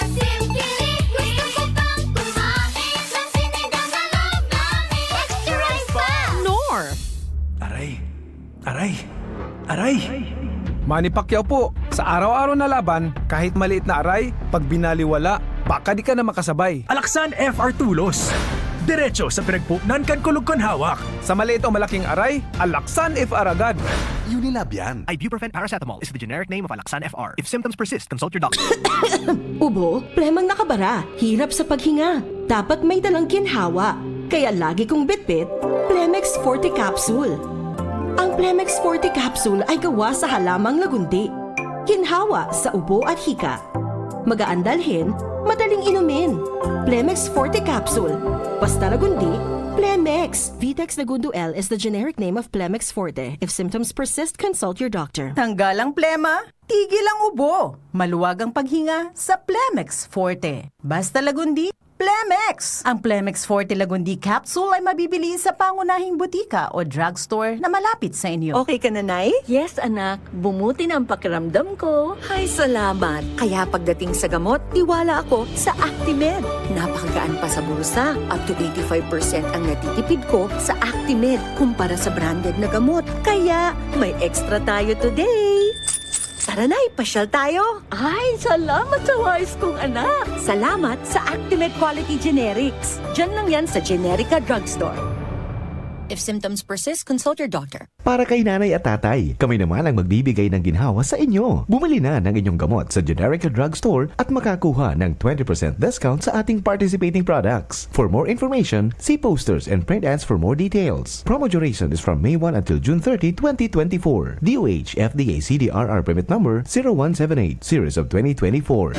Asim kinap, gusto ko pang kumain ng sinigang na loob namin. Extra rice pa! Knorr. Aray! Aray! Aray! Manny Pacquiao po, sa araw-araw na laban, kahit maliit na aray, pag binaliwala, baka di ka na makasabay. Alaksan F R Tulos. Diretso sa pinagpuknan kan kulog kan hawak. Sa maliit o malaking aray, Alaksan F R agad. Unilab yan. Ibuprofen paracetamol is the generic name of Alaxan F R. If symptoms persist, consult your doctor. Ubo, plemang nakabara, hirap sa paghinga. Dapat may dalang ginhawa. Kaya lagi kong bitbit, Plemex Forte Capsule. Ang Plemex Forte Capsule ay gawa sa halamang lagundi. Ginhawa sa ubo at hika. Magaan dalhin, madaling inumin. Plemex Forte Capsule. Basta lagundi, Plemex. Vitex Lagundo L is the generic name of Plemex Forte. If symptoms persist, consult your doctor. Tanggal ang plema, tigil ang ubo. Maluwag ang paghinga sa Plemex Forte. Basta lagundi, Plemex! Ang Plemex Forte Lagundi Capsule ay mabibili sa pangunahing butika o drugstore na malapit sa inyo. Okay ka na, Nay? Yes, anak. Bumuti na ang pakiramdam ko. Ay, salamat. Kaya pagdating sa gamot, tiwala ako sa Actimed. Napakagaan pa sa bulsa. Up to eighty-five percent ang natitipid ko sa Actimed kumpara sa branded na gamot. Kaya, may extra tayo today. Tara na, ipasyal tayo. Ay, salamat sa wais kong anak. Salamat sa Actimed Quality Generics. Diyan lang yan sa Generica Drugstore. If symptoms persist, consult your doctor. Para kay nanay at tatay, kami naman ang magbibigay ng ginhawa sa inyo. Bumili na ng inyong gamot sa Generica Drugstore at makakuha ng twenty percent discount sa ating participating products. For more information, see posters and print ads for more details. Promo duration is from May one until June thirty, twenty twenty-four. D O H F D A C D R R permit number zero one seven eight, series of twenty twenty-four.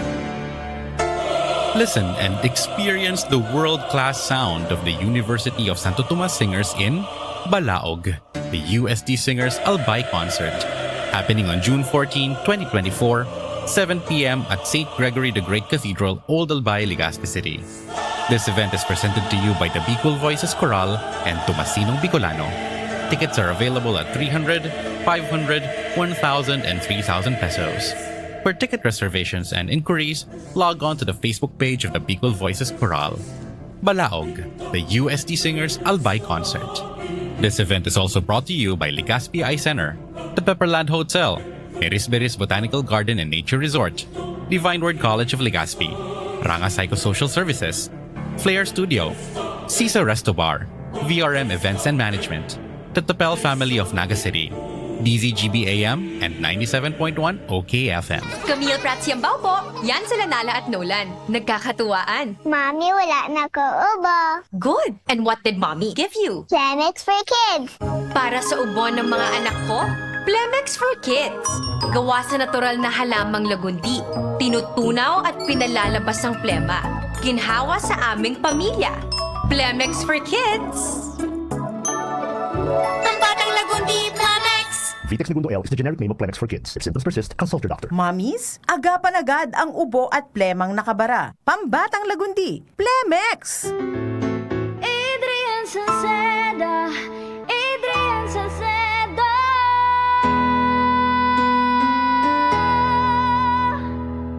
Listen and experience the world-class sound of the University of Santo Tomas Singers in Balaog, the U S T Singers Albay Concert, happening on June fourteen, twenty twenty-four, seven p m at Saint Gregory the Great Cathedral, Old Albay, Legazpi City. This event is presented to you by the Bicol Voices Chorale and Tomasinong Bicolano. Tickets are available at three hundred, five hundred, one thousand, and three thousand pesos. For ticket reservations and inquiries, log on to the Facebook page of the Bicol Voices Chorale. Balaog, the U S T Singers Albay Concert. This event is also brought to you by Legazpi Eye Center, the Pepperland Hotel, Mirisberis Botanical Garden and Nature Resort, Divine Word College of Legazpi, Ranga Psychosocial Services, Flair Studio, Sisa Resto Bar, V R M Events and Management, the Tapel family of Naga City, D Z G B A M and ninety-seven point one O K F M. Camille Prats Yambao po. Yan sila Nala at Nolan. Nagkakatuwaan. Mami, wala na ko ubo. Good. And what did Mommy give you? Plemex for Kids. Para sa ubo ng mga anak ko, Plemex for Kids. Gawa sa natural na halamang lagundi, tinutunaw at pinalalabas ang plema. Ginhawa sa aming pamilya. Plemex for Kids. Ang batang lagundi, Plemex! Vitex Negundo L is the generic name of Plemex for Kids. If symptoms persist, consult your doctor. Mommies, agapan agad ang ubo at plemang nakabara. Pambatang lagundi, Plemex! Adrian Salceda, Adrian Salceda.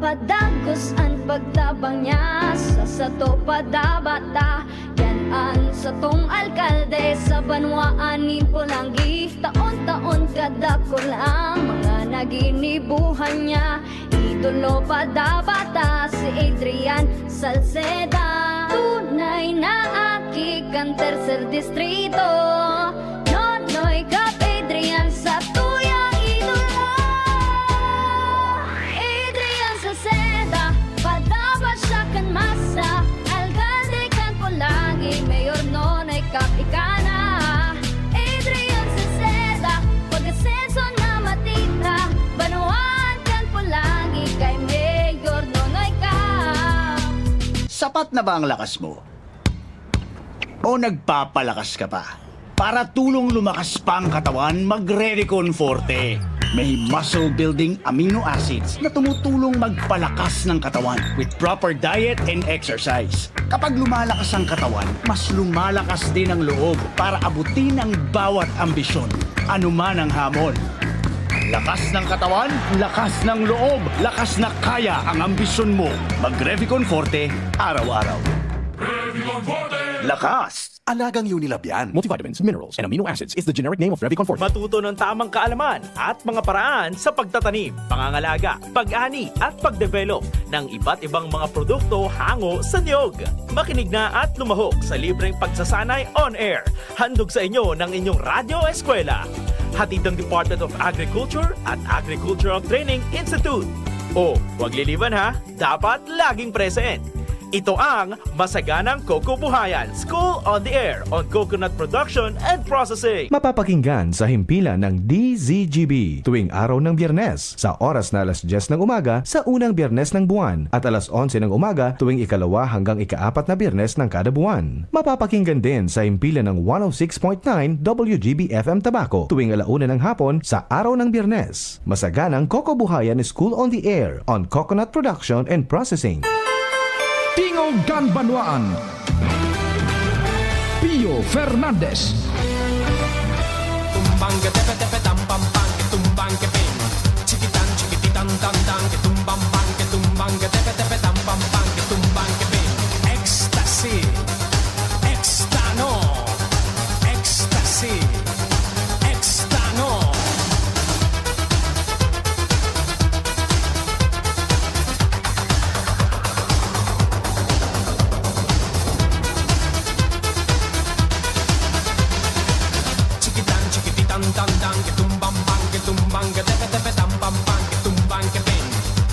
Padagos an pagtabang niya sa sato padabata. Yan an satong alkalde sa banwaan nin Polangui. Taon-taon kadakul ang mga naginibuhan niya. Idolo padabata si Adrian Salceda. Tunay na aki kan Tercer Distrito. Nonoy Cap Adrian sa tuyang idolo. Adrian Salceda, padaba siya kan masa. Alkalde kan Polangui, Mayor Nonoy Cap ika na. Adrian Salceda, pag-asenso na matira. Banwaan kan Polangui kay Mayor Nonoy Cap. Sapat na ba ang lakas mo? O nagpapalakas ka pa? Para tulong lumakas pa ang katawan, mag-Revicon Forte. May muscle building amino acids na tumutulong magpalakas ng katawan with proper diet and exercise. Kapag lumalakas ang katawan, mas lumalakas din ang loob para abutin ang bawat ambisyon, anuman ang hamon. Lakas ng katawan, lakas ng loob, lakas na kaya ang ambisyon mo. Mag-Revicon Forte, araw-araw. Lakas! Alagang Unilab yan. Multivitamins, minerals, and amino acids is the generic name of Revicon Forte. Matuto ng tamang kaalaman at mga paraan sa pagtatanim, pangangalaga, pag-ani, at pagdevelop ng iba't ibang mga produkto hango sa niyog. Makinig na at lumahok sa libreng pagsasanay on air. Handog sa inyo ng inyong Radyo Eskwela. Hatid ng Department of Agriculture at Agricultural Training Institute. O, huwag liliwan ha, dapat laging present. Ito ang Masaganang Coco Buhayan, School on the Air on Coconut Production and Processing. Mapapakinggan sa himpilan ng D Z G B tuwing araw ng Biyernes, sa oras na alas dyes ng umaga sa unang Biyernes ng buwan at alas onse ng umaga tuwing ikalawa hanggang ikaapat na Biyernes ng kada buwan. Mapapakinggan din sa himpilan ng one oh six point nine W G B F M Tabaco tuwing ala una ng hapon sa araw ng Biyernes. Masaganang Coco Buhayan School on the Air on Coconut Production and Processing. Tingog kan Banwaan. Pio Fernandez. Tumbang ke tepe tepe tam pam pam ke tumbang ke ping. Chikitan chikititan tan tan ke tumbang bang ke tumbang ke tepe tepe tam pam pam ke tumbang ke ping. Ecstasy. Extano. Ecstasy. Extano. Chikitan, chikititan, tan, tan, ke tumbang, bang, ke tumbang, ke tepe, tepe, tam, pam, pam, ke tumbang, ke ping.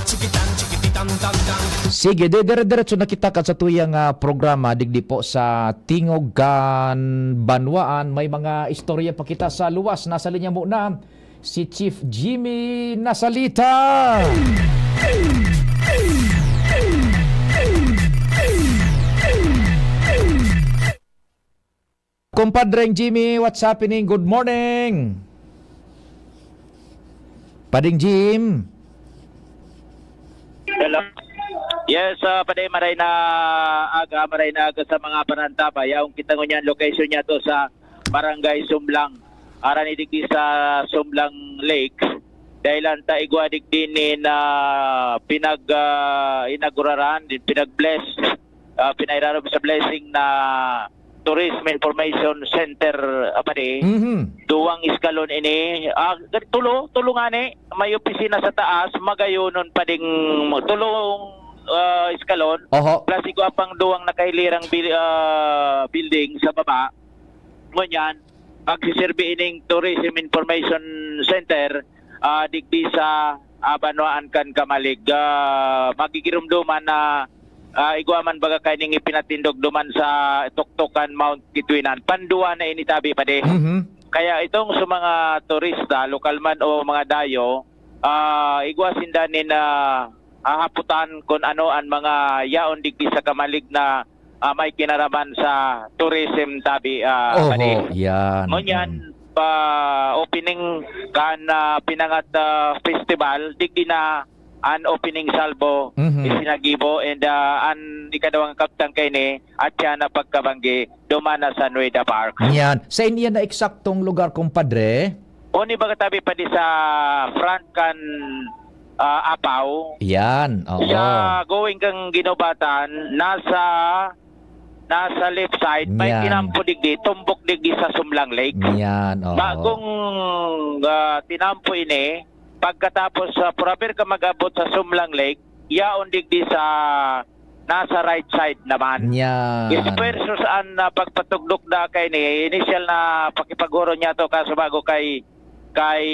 Chikitan, chikititan, tan, tan. Sige, de, dire-diretso na kita kan satuyang, ah, programa, digdi po sa Tingog kan Banwaan. May mga istorya pa kita sa luwas. Nasa linya muna si Chief Jimmy Nasalita. Kumpadreng Jimmy, what's happening? Good morning. Pading Jim. Hello. Yes, ah, Padi, maray na aga, maray na aga sa mga panantaba. Yaong kita ngunyan, location niya to sa Barangay Sumlang. Aran ni digdi sa Sumlang Lake. Dahil ang taigwa digdi ni na pinag, ah, inauguraran, pinag-bless, ah, pinairarom sa blessing na Tourism Information Center, ah, Padi. Mhm. Duwang eskalon ini. Ah, tulo, tulo ngani. May opisina sa taas, magayonon pa ding tulong, ah, eskalon. Oho. Plus, igwa pang duwang nakahilirang bil-, ah, building sa baba. Ngunyan, magsiserbi ining Tourism Information Center, ah, digdi sa, ah, banwaan kan Camalig. Ah, magigirumduman na, ah, igwa man baga kaining ipinatindog duman sa tuktok kan Mount Kitwinan. Panduwa na ini, tabi, Padi. Mhm. Kaya itong sa mga turista, lokal man o mga dayo, ah, igwa sinda nin, ah, hahaputan kun ano an mga yaon digdi sa Camalig na, ah, may kinaraman sa tourism, tabi, ah, Oho, Padi. Yan. Ngunyan, Mm. pa opening kan, ah, Pinangat, ah, Festival, digdi na an opening salvo Mhm. isinagibo, and, ah, an ikadawang kabtang kaini, at siya na pagkabanggi, duman na sa Nueda Park. Yan. Saen iyan na eksaktong lugar, kumpadre? Oni baga, tabi, Padi, sa front kan, ah, Apaw. Yan, oo. Sa going kang Guinobatan, nasa, nasa left side, may Yan. tinampo digdi, tumbok digdi sa Sumlang Lake. Yan, oo. Bagong, ah, tinampo ini, pagkatapos, ah, forever ka mag-abot sa Sumlang Lake, yaon digdi sa nasa right side naman. Yan. Is versus an, ah, pagpatugdok da kay ni initial na pakipaguro niya to kaso bago kay, kay,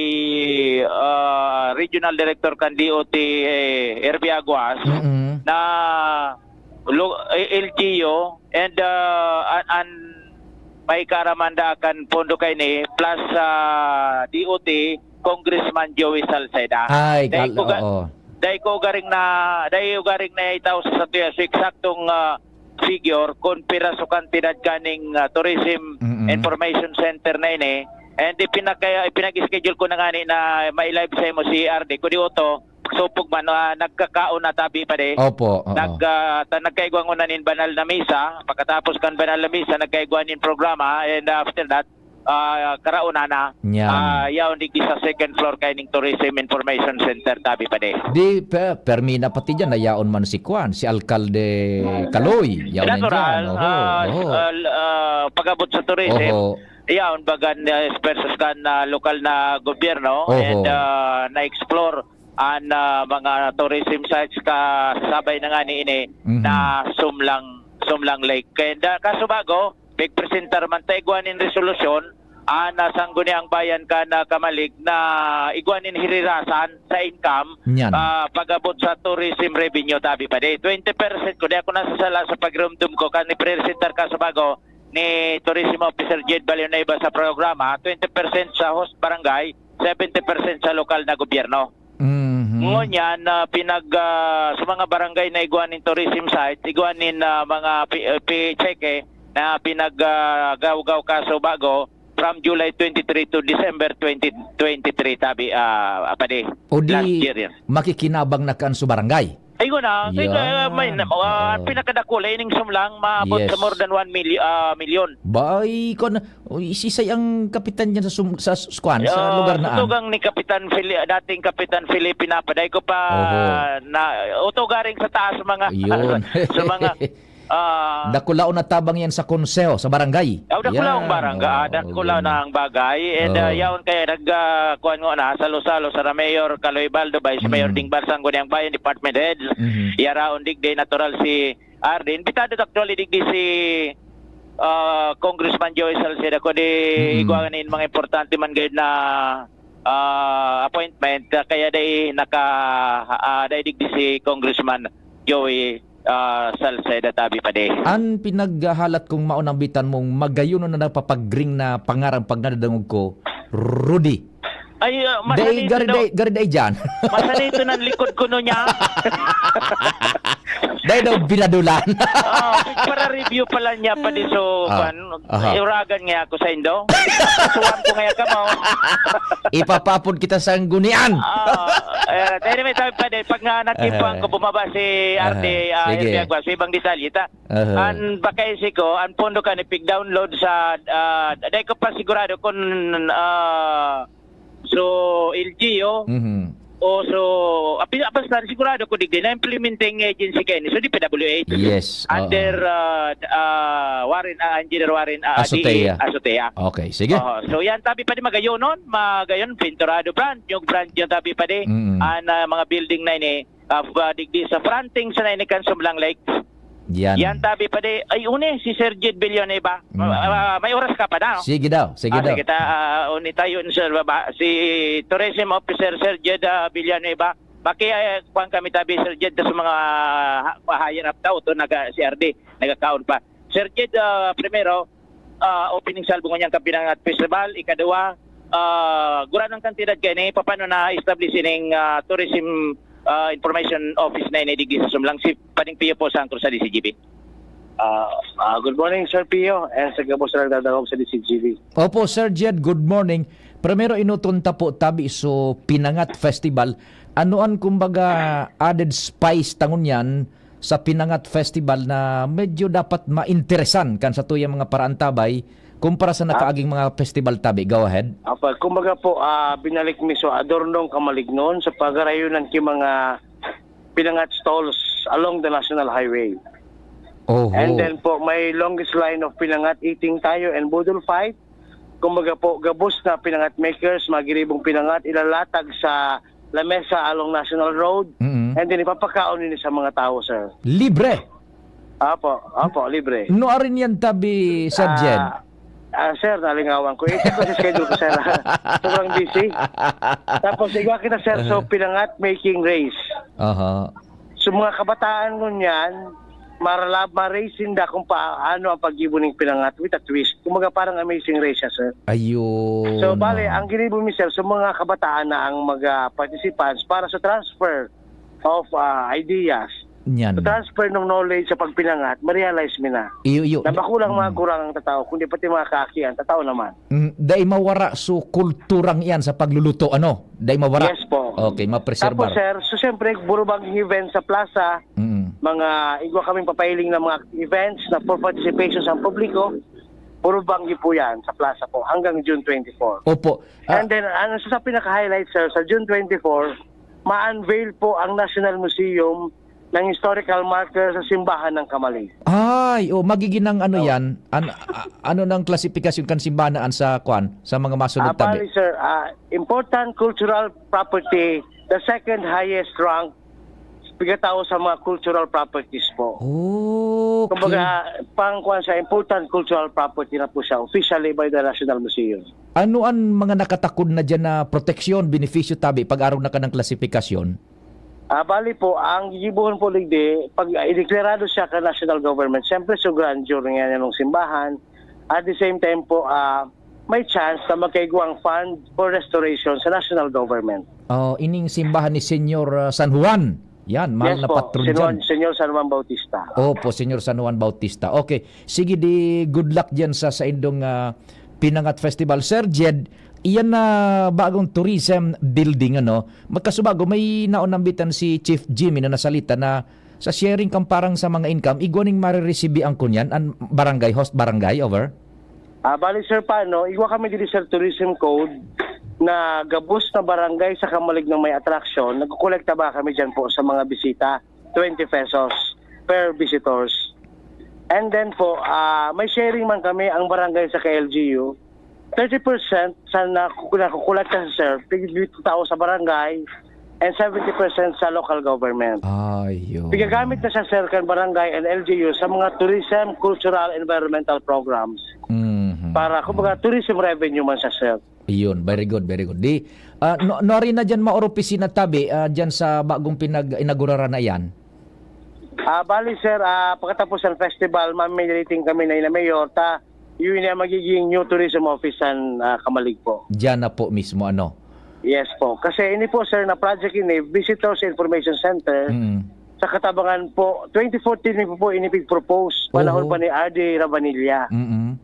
ah, Regional Director kan D O T, eh, Herby Aguas, Mm-mm. na lo-, eh, L G U and, ah, an, an may karamanda kan pondo kay ni plus, ah, D O T, Congressman Joey Salceda. Ay, Dahil kal-, ko ga-, oo. dahil ko garing na, dahil ko garing na itaw sa satuya, so eksaktong, ah, figure, kung pira so kantidad kaning, ah, Tourism Mm-mm. Information Center na ini, and ipinaka-, ipinag-schedule ko na ngani na mai-live sa imo si R D, kundi oto, supog man, ah, nagkakaon na, tabi, Padi. Opo, oo. Nag, ah, ta-, nagkaigwa ngona nin banal na misa. Pagkatapos kan banal na misa, nagkaigwa nin programa. And after that, ah, karauna na. Yan. Ah, yaon digdi sa second floor kaining Tourism Information Center, tabi, Padi. Di, pe-, permi na pati dyan, nayaon man si Kwan, si Alkalde Kaloy. Yaon na Natural, dyan. Oho, ah, oho. ah, l-, ah, pag-abot sa tourism, Oho. yaon bagan, ah, versus kan, ah, lokal na gobyerno Oho. and, ah, na-explore an, ah, mga tourism sites kasabay na ngani ini Mhm. na Sumlang, Sumlang Lake. Kaya da, kaso bago, pigpresentar man ta igwa nin resolusyon, ah, na Sangguniang Bayan kan, ah, Camalig na igwa nin hirirasan sa income, Yan. ah, pag-abot sa tourism revenue, tabi, Padi. Twenty percent, kung di ako nasasala sa pagrumdum ko, kan ipresentar kaso bago ni Tourism Officer Jed Balionueva sa programa, twenty percent sa host barangay, seventy percent sa lokal na gobyerno. Mhm. Ngunyan, ah, pinag, ah, sa mga barangay na igwa nin tourism site, igwa nin, ah, mga pi-, eh, pi-, cheque na pinag, ah, gawgaw kaso bago from July twenty-three to December twenty twenty-three, tabi, ah, Padi. O di, Last year yan. makikinabang na kan sa barangay? Ingon na, kay, kay, may, Yan. ah, Oo. pinakadakula, ining sumlang, maabot Yes. sa more than one milli-, ah, milyon. Bay, kon, uy, sisay ang kapitan dyan sa sum-, sa s-, kwan, sa Ah, lugar na an? Tugang ni Kapitan Fili-, dating Kapitan Felipe Napa. Dai ko pa Oho. na, uto garing sa taas mga, Yun. sa mga, ah, Dakulaon na tabang yan sa konseho, sa barangay. Aw, dakulaon Yan, barangay. Ah, oo, dakulaon ganun. na ang bagay. And, ah, Oo. yaon kaya nag, ah, kuwan nga na, salo-salo sa Mayor Kaloy Baldo, Vice Mayor Mm. Ding Balsang, Guniang Bayan, Department Heads. Mhm. Yaraon digdi, natural si Ardi. Imbitado actually digdi si, ah, Congressman Joey Salceda, kundi Mm. igwa nin mga importante man gayud na, ah, appointment, ah, kaya dai naka, ah, dai digdi si Congressman Joey, ah, Salceda, tabi pa di. An pinaghahalat kong maunambitan mong magayon na napapagring na pangaran pag nadadangog ko, Rudy. Ay, ah, Dai, masanito gari daw. dai, gari dai dyan. Masanito ng likod ko no niya. Dai daw binadulan. Oh, para review pala niya pa di so, Ah, kwan, aha. Uragan nga ako sa indo. Suwan ko nga kamo. Ipapapod kita sa gunian. Ah, eh, anyway, tabi pa di, pag nga natimpuhan Aha. ko, bumaba si Arte, Aha. ah, Sige. Arte Agua, sa ibang detalye, ta. Aha. An bakaisi ko, an pondo kan ipig-download sa, ah, dai ko pa sigurado kung, ah, so, L G U, Mhm. o so, api-, basta sigurado ko digdi na implementing agency kaini. So, D P W H. Yes, oo. Under, ah, ah, Warren, ah, Engineer Warren, ah, Azotea. D E Azotea. Okay, sige. Oo. So, yan, tabi pa di magayonon, magayon, pinturado, brand new, brand new, tabi pa di. Mm. An, ah, mga building na ini, ah, f-, ah, digdi sa fronting sa Nainikan Sumlang Lake. Yan. Yan, tabi pa di. Ay, uni, si Sir Jed Villanueva. Mm. Ah, ah, may oras ka pa na, no? Sige daw, sige Ah, daw. sige ta, ah, uni tayo, Sir, baba. Si Tourism Officer, Sir Jed, ah, Villanueva. Paki, ah, kuwan kami tabi, Sir Jed, sa mga ha-, higher up daw, to, naga, si R D, nagakaon pa. Sir Jed, ah, primero, ah, opening salvo ngunyan kan Pinangat Festival. Ikaduwa, ah, guran ang kantidad kaini, paano na-establish ining, ah, tourism, ah, information office na ini digdi sa Sumlang, si Pading Pio po sa Angkor sa D C G B. Ah, ah, good morning, Sir Pio, and sa gabos na nagdadangog sa D C G B. Opo, Sir Jed, good morning. Primero, inuton ta po tabi so Pinangat Festival. Ano an, kumbaga, added spice ta ngunyan sa Pinangat Festival na medyo dapat mainteresan kan satuyang mga paraantabay kumpara sa Ah. nakaaging mga festival tabi? Go ahead. Apa, kumbaga po, ah, binalik mi so adornong kamalignon sa pagarayonan ki mga Pinangat stalls along the National Highway. Oho. And then po, may longest line of Pinangat eating tayo and boodle fight. Kumbaga po, gabos na Pinangat makers, mga giribong Pinangat, ilalatag sa lamesa along National Road. Mm. And then, ipapakaon nini sa mga tao, sir. Libre? Apo, apo, libre. No, arin yan tabi, Sir Jed? Ah, ah, sir, nalingawan ko. I-check ko sa schedule ko, sir. Sobrang busy. Tapos, igwa kita, sir, so, Aha. Pinangat making race. Aha. So, mga kabataan ngunyan, marala-, ma-raise sinda kung paano ang paggibo ning Pinangat with a twist. Kumbaga, parang Amazing Race siya, sir. Ayun, So, bale, oo. ang ginibo mi, sir, sa mga kabataan na ang mga participants para sa transfer of, ah, ideas, Yan. sa transfer ng knowledge sa pagpinangat, ma-realize mi na. Iyo, iyo. Na makulang mga Mm. gurang ang tatao, kundi pati mga kaakian, tatao naman. Mm, dai mawara so kulturang iyan sa pagluluto, ano? Dai mawara? Yes po. Okay, mapreserbar. Tapos, sir, so, siyempre, burubang event sa plaza, Mm. mga igwa kaming papailing na mga events na for participation sa publiko, burubang po yan sa plaza po hanggang June twenty-four. Opo. Ah. And then, ano sa, sa pinaka-highlight, sir, sa June twenty-four, ma-unveil po ang National Museum ng historical marker sa Simbahan ng Kamalig. Ay, oh, magiging ng ano Ah. yan? An-, a-, ano nang klasifikasyon kan simbahan na an sa, kwan, sa mga masunod Ah, tabi? bali, sir, ah, important cultural property, the second highest rank, pigkatao sa mga cultural properties po. Oh, okay. Kumbaga, pang, kwan, sa important cultural property na po siya, officially by the National Museum. Ano an mga nakatakod na diyan na proteksyon, benepisyo tabi, pag arog na kan klasifikasyon? Ah, bali po, ang gigibohon po digdi, pag ideklarado siya ka national government, siyempre, so grandeur nga yan ng simbahan. At the same time po, ah, may chance na magkaigwang fund for restoration sa national government. Oh, ining simbahan ni Señor, ah, San Juan. Yan, mahal Yes na po, patron Señor, dyan. Señor San Juan Bautista. Opo, Señor San Juan Bautista. Okay, sige di, good luck dyan sa, sa indong, ah, Pinangat Festival. Sir Jed, Iyan na bagong tourism building, ano, magkasubago, may naunambitan si Chief Jimmy na nasalita na sa sharing kan parang sa mga income, igwa ning marereceivean kunyan an barangay, host barangay, over? Ah, bali, sir, paano? Igwa kami diri, sir, tourism code na gabos na barangay sa Camalig na may attraction, nagkukolekta ba kami dyan po sa mga bisita, twenty pesos per visitors. And then po, ah, may sharing man kami ang barangay sa K L G U. Thirty percent sa naku-, nakukolekta sa, sir, tig-, tao sa barangay and seventy percent sa local government. Ayun. Pigagamit na siya, sir, kan barangay and L G U sa mga tourism, cultural, environmental programs. Mhm. Para, kumbaga, tourism revenue man siya, sir. Iyon, very good, very good. Di, ah, no, no, ari na dyan maor opisina tabi, ah, dyan sa bagong pinag-inauguraran na iyan? Ah, bali, sir, ah, pagkatapos ng festival, mamimiliting kami na ina mayor, ta, yun na magiging new tourism office san, ah, Camalig po. Diyan na po mismo, ano? Yes po. Kasi ini po, sir, na project ini, Visitors Information Center, Mm. sa Katabangan po, twenty fourteen mi po, po ini pig-propose, panahon Oho. pa ni R D Rabanilla. Mm.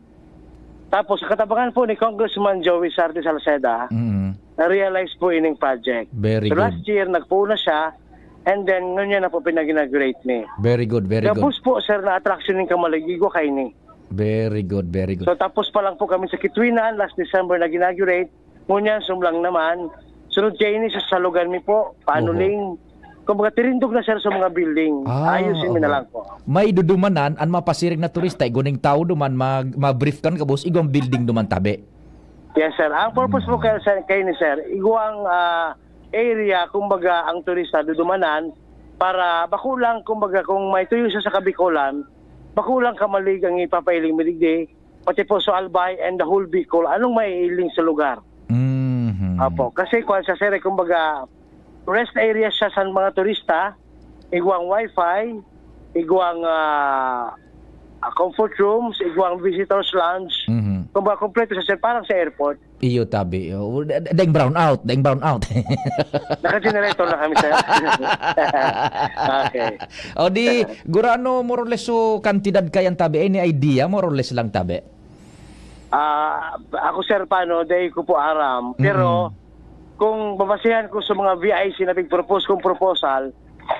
Tapos, sa Katabangan po ni Congressman Joey Sarte Salceda, Mm. na-realize po ining project. Very So, good. last year, nagpuo na siya, and then, ngunyan na po pinag-inaugurate ni. Very good, very good. Gabos po, sir, na attraction ning Camalig, igwa kaini. Very good, very good. So, tapos pa lang po kami sa Quitwinan, last December nag-inaugurate. Ngunyan, sumlang naman. Sunod kaini, sa Salugan mi po, Panuling. Oho. Kumbaga, tirindog na, sir, sa mga building. Ah, Ayusin mi na oho. lang po. May dudumanan, an mapasiring na turista, igwa ning tawo duman, mag-, ma-brief kan gabos, igwang building duman tabi. Yes, sir. Ang purpose po Mm. kaya, sir, kaini, sir, igwang, ah, area, kumbaga, ang turista dudumanan para bako lang, kumbaga, kung may tuyo siya sa Kabikolan, bako lang Camalig ang ipapailing mi digdi, pati po sa Albay and the whole Bicol, anong maiiling sa lugar? Mhm. Apo, kasi kuwan siya, sir, eh, kumbaga, rest area siya sa mga turista, igwang wifi, igwang, ah, ah, comfort rooms, igwang visitors lounge. Mhm. Kumbaga, kompleto siya, sir, parang sa airport. Iyo, tabi. Oh, da-, da-, daing brown out, daing brown out. Naka-generator na kami, sir. Okay. O di, gurano more or less so kantidad kayan tabi? Any idea? More or less lang tabi? Ah, ako, sir, paano? Dai ko po aram. Pero, Mm-mm. kung babasihan ko sa mga V I C na pig-propose kong proposal,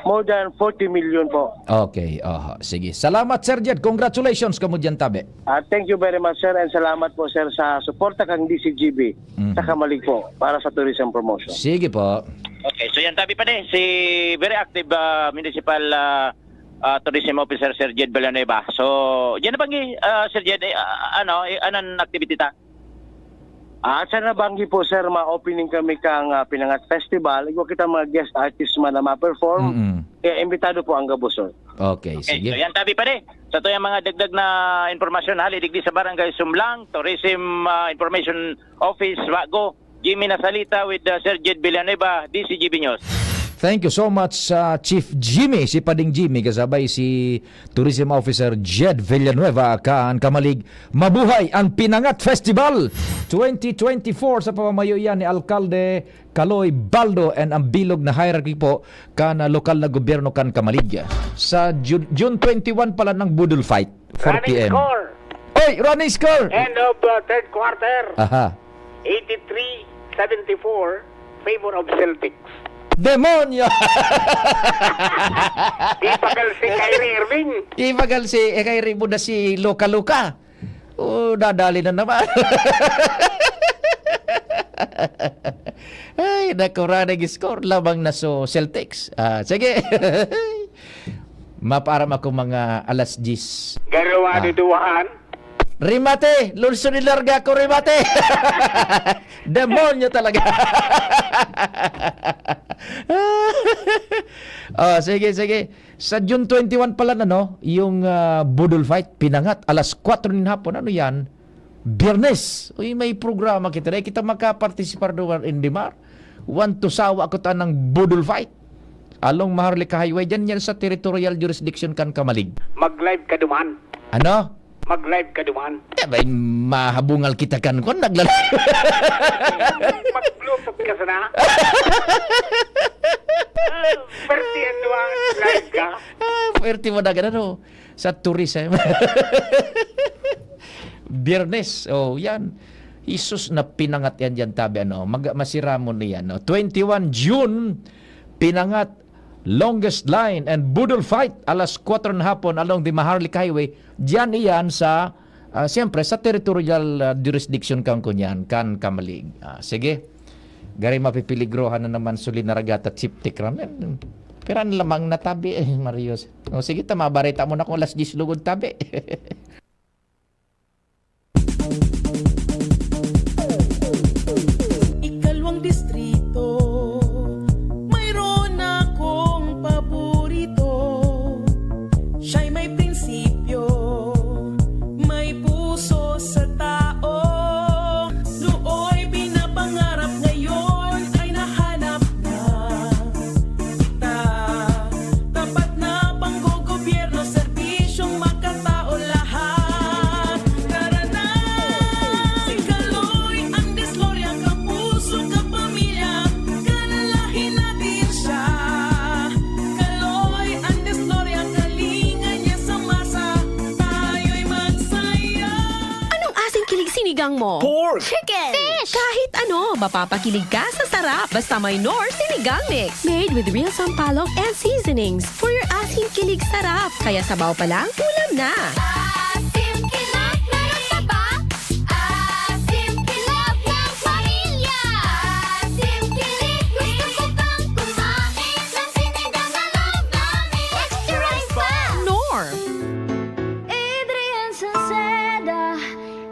more than forty million po. Okay, oho. Sige. Salamat, Sir Jed. Congratulations kamo diyan, tabi. Ah, thank you very much, sir, and salamat po, sir, sa suporta kang D C G B Mhm. sa Camalig po para sa tourism promotion. Sige po. Okay, so yan, tabi pa ni si very active, ah, municipal, ah, ah, tourism officer, Sir Jed Villanueva. So, diyan na banggi, ah, Sir Jed, eh, ah, ano, eh, anong activity ta? Ah, sa nabanggi po, sir, ma-opening kami kang, ah, Pinangat Festival. Igwa kita mga guest artist man na ma-perform. Mm-mm. Kaya imbitado po ang gabos, sir. Okay, Okay, sige. so yan, tabi pa ni. Sa to yung mga dagdag na impormasyon, hali digdi sa Barangay Sumlang, Tourism, ah, Information Office, Wago, Jimmy Nasalita with, ah, Sir Jed Villanueva, D C G B News. Thank you so much, ah, Chief Jimmy, si Pading Jimmy, kasabay si Tourism Officer Jed Villanueva, kan Camalig. Mabuhay ang Pinangat Festival twenty twenty-four sa pamamayo yan ni Alkalde Kaloy Baldo and ang bilog na hierarchy po kan, ah, lokal na gobyerno kan Camalig. Sa Ju-, June twenty-one pala ng Boodle Fight, four Running P M. score. Oy, running score! End of, uh, third quarter. Aha. Eighty-three seventy-four, favor of Celtics. Demonyo! Ipagal si Kyrie Irving. Ipagal si, eh, Kyrie mo na si Luka Luka. Oh, dadali na naman. Ay, naku, running score lamang na so Celtics. Ah, sige. Mapaaram ako mga alas diyes. Garo, Ah. duduwahan. Remate! Lulso ni larga ako, remate! Demonyo talaga. Oh, sige, sige. Sa June twenty-one pala na, no? Yung, ah, Boodle Fight, Pinangat, alas kwatro nin hapon. Ano yan? Biyernes. Uy, may programa kita. Dai kita makapartisipar duman, Indimar. Wan to sawa ako ta ng Boodle Fight. Along Maharlika Highway, dyan yan sa territorial jurisdiction kan Camalig. Mag-live ka duman. Ano? Mag-live ka duman. Eh, bay, mahabungal kita kan kon nagla-live. Mag-Bluetooth ka sana. Ah, pwerte yan, di ba? Live ka. Ah, pwerte mo na ganun, oh. Sa tourism. Biyernes, oh, yan. Jesus na pinangat yan dyan, tabi, ano, mag-, masiramon na yan, no? Twenty-one June, pinangat, longest line and boodle fight, alas kwatro na hapon along the Maharlika Highway. Diyan iyan sa, ah, siyempre, sa territorial, ah, jurisdiction kan kunyan, kan Camalig. Ah, sige. Gari mapipiligrohan na naman suli na ragat at septic ramen. Pero ang lamang na tabi, eh, Marios. O sige, ta, mabareta mo na kung alas diyes lugod tabi. Ikalwang distrito, mayroon akong paborito. Siya'y may prinsipyo, may puso sa tao. Nooy pinapangarap, ngayon ay nahanap na. Kita, tapat na panggogobyerno, serbisyong makatao lahat. Tara na! Si Kaloy ang diskorya, kapuso, kapamilya, kalalahi natin siya. Kaloy ang diskorya, kalinga niya sa masa, tayo'y magsaya. Anong asing kilig sinigang mo? Pork! Chicken! Fish! Kahit ano, mapapakilig ka sa sarap. Basta may Knorr Sinigang Mix. Made with real sampalok and seasonings. For your asim kilig sarap. Kaya sabaw pa lang, ulam na. Asim kilig, meron ka ba? Asim kilig ng pamilya. Asim kilig, gusto ko pang kumain ng sinigang na love namin. Extra rice pa! Knorr. Adrian Salceda,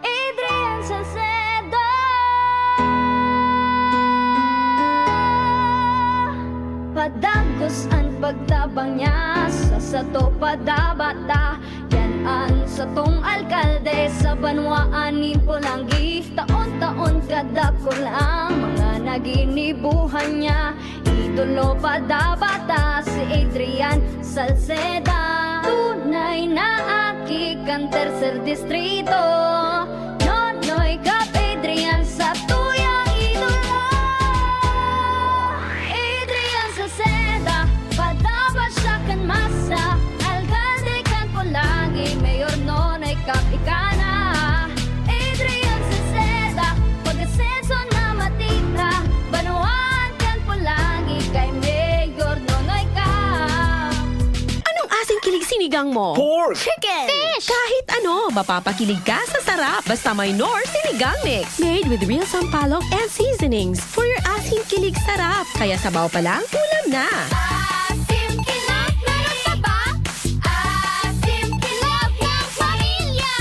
Adrian Salceda. Padagos an pagtabang niya sa sato padabata. Yan an satong alkalde sa banwaan nin Polangui. Taon-taon kadakul ang mga naginibuhan niya. Idolo padabata si Adrian Salceda. Tunay na aki kan tercer distrito. Nonoy Cap Adrian sa tuyang idolo. Adrian Salceda, padaba siya kan masa. Alkalde kan Polangui, Mayor Nonoy Cap ika na. Adrian Salceda, pag-asenso na matira. Banwaan kan Polangui kay Mayor Nonoy Cap. Anong asing kilig sinigang mo? Pork! Chicken! Fish! Kahit ano, mapapakilig ka sa sarap. Basta may Knorr Sinigang Mix. Made with real sampalok and seasonings. For your asing kilig sarap. Kaya sabaw pa lang, ulam na. Asim kilig, meron ka ba? Asim kilig ng pamilya.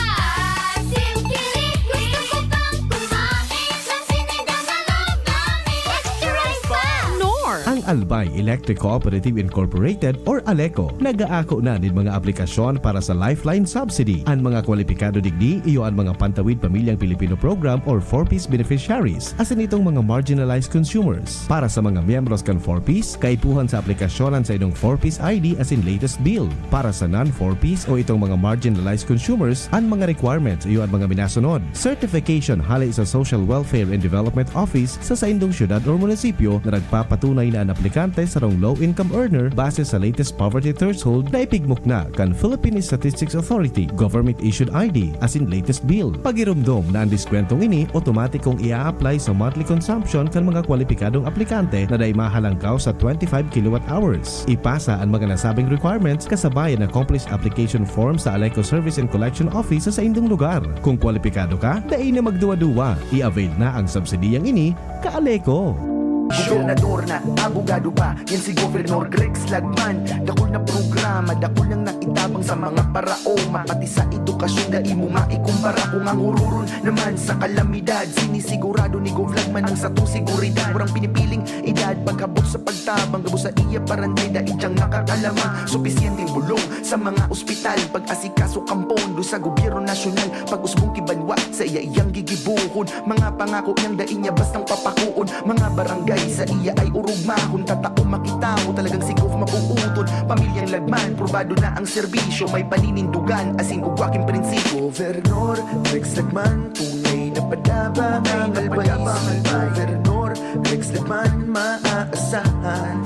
Asim kilig, gusto ko pang kumain ng sinigang na love namin. Extra rice pa! Knorr. Ang Albay Electric Cooperative Incorporated or ALECO nag-aako na nin mga aplikasyon para sa Lifeline Subsidy. An mga kwalipikado digdi iyo an mga Pantawid Pamilyang Pilipino Program or four Ps beneficiaries, asin itong mga marginalized consumers. Para sa mga miyembros kan four Ps, kaipuhan sa aplikasyon an saindong four Ps I D asin latest bill. Para sa non-four Ps o itong mga marginalized consumers, an mga requirements iyo an mga minasunod: certification hale sa Social Welfare and Development Office sa saindong syudad or munisipyo na nagpapatunay na an aplikante sarong low-income earner base sa latest poverty threshold na ipigmukna kan Philippine Statistics Authority, government-issued I D, asin latest bill. Pagiromdom na an diskwentong ini otomatikong ia-apply sa monthly consumption kan mga kwalipikadong aplikante na dai mahalangkaw sa twenty-five kilowatt hours. Ipasa an mga nasabing requirements kasabay an accomplished application form sa ALECO Service and Collection Office sa saindong lugar. Kung kwalipikado ka, dai na magduwa-duwa. I-avail na ang subsidiyang ini, ka-ALECO! Gobernador na, abogado pa, yan si Governor Rex Lagman. Dakul na programa, dakul nang naitabang sa mga paraoma. Pati sa edukasyon, dai mo maikumpara. Kung ang hururon naman sa kalamidad, sinisigurado ni Gov Lagman ang satong seguridad. Walang pinipiling edad, paghabot sa pagtabang, gabos sa iya paranday, dai diyang makakalama. Supisyenteng bulong sa mga ospital, pag-asikaso kan pondo sa gobyerno nasyonal, pag-usbong ki banwa sa iya iyang gigibohon. Mga pangako niyang dai niya bastang papakoon. Mga barangay sa iya ay orog mahon. Tatao makita mo talagang si Gov mabuuton. Pamilyang Lagman, probado na ang serbisyo, may paninindugan, asin ugwa king prinsipyo. Governor Rex Lagman, tunay na padaba ang Albay. Si Governor Rex Lagman, maaasahan.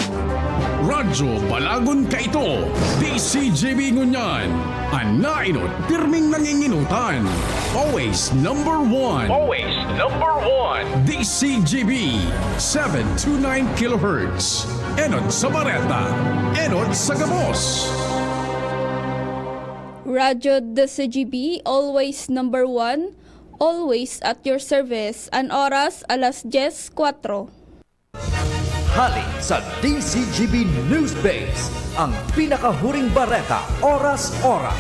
Radyo Balagon kaito, D C G B ngunyan. An nainot, pirming nanginginutan. Always number one. Always number one. D C G B, seven two nine kilohertz. Enot sa bareta, enot sa gabos. Radyo D C G B, always number one, always at your service. An oras, alas dyes kwatro. Hali sa D C G B News Base, ang pinakahuring bareta, oras-oras.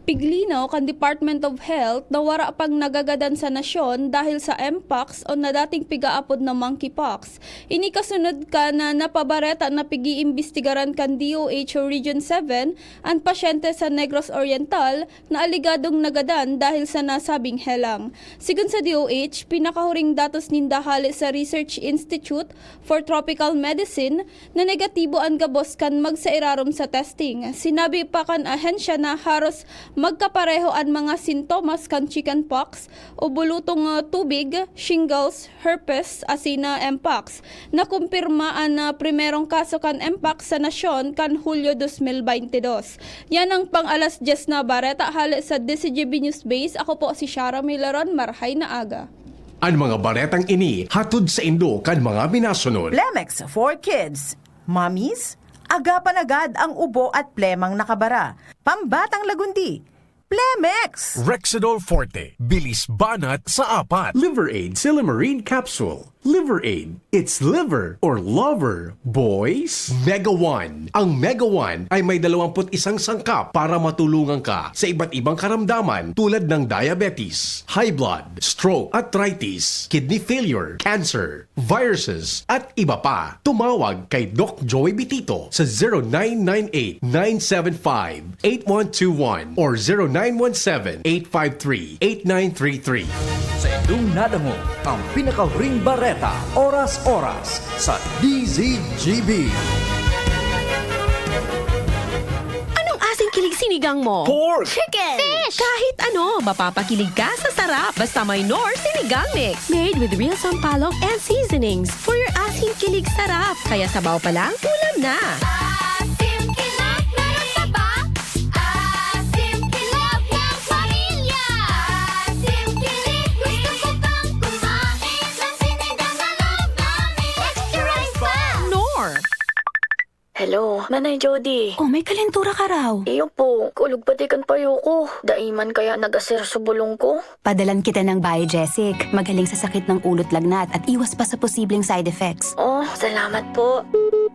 Piglinaw kan Department of Health na wara pang nagagadan sa nasyon dahil sa mpox o na dating pigaapod na monkeypox. Ini kasunod kan napabareta na pig-iimbestigaran kan D O H o Region seven an pasyente sa Negros Oriental na aligadong nagadan dahil sa nasabing helang. Sigon sa D O H, pinakahuring datos ninda hale sa Research Institute for Tropical Medicine na negatibo an gabos kan magsairarom sa testing. Sinabi pa kan ahensya na haros magkapareho an mga sintomas kan chickenpox o bulutong ah, tubig, shingles, herpes, asin na mpox. Nakumpirma an ah, primerong kaso kan mpox sa nasyon kan Hulyo dos mil baynte dos. Yan ang pang alas dyes na bareta hale sa D C G B News Base. Ako po si Shara Milaron. Marhay na aga. An mga baretang ini hatod saindo kan mga minasunod. Plemex for Kids. Mommies, agapan agad ang ubo at plemang nakabara. Pambatang lagundi. Plemex! Rexidol Forte, bilis banat sa apat. Liver Aid Silymarin Capsule. Liver Aid, it's liver or lover, boys. Mega One. Ang Mega One ay may dalawampu't isang sangkap para matulungan ka sa iba't ibang karamdaman tulad ng diabetes, high blood, stroke, arthritis, kidney failure, cancer, viruses, at iba pa. Tumawag kay Doc Joey Bitito sa zero nine nine eight nine seven five eight one two one or zero nine one seven eight five three eight nine three three. Sa indong nadangog ang pinakahuring bareta, oras-oras, sa D Z G B. Anong asing kilig sinigang mo? Pork! Chicken! Fish! Kahit ano, mapapakilig ka sa sarap. Basta may Knorr Sinigang Mix. Made with real sampalok and seasonings. For your asing kilig sarap. Kaya sabaw pa lang, ulam na. Asim kilig, meron ka ba? Asim kilig ng pamilya. Asim kilig, gusto ko pang kumain ng sinigang na loob namin. Extra rice pa! Knorr. Hello, Manay Jody. Oh, may kalentura ka raw. Iyo po, kulog pati kan payo ko. Dai man kaya nag-asir sa bulong ko? Padalan kita ng Biogesic. Magaling sa sakit ng ulo't lagnat at iwas pa sa posibleng side effects. Oh, salamat po.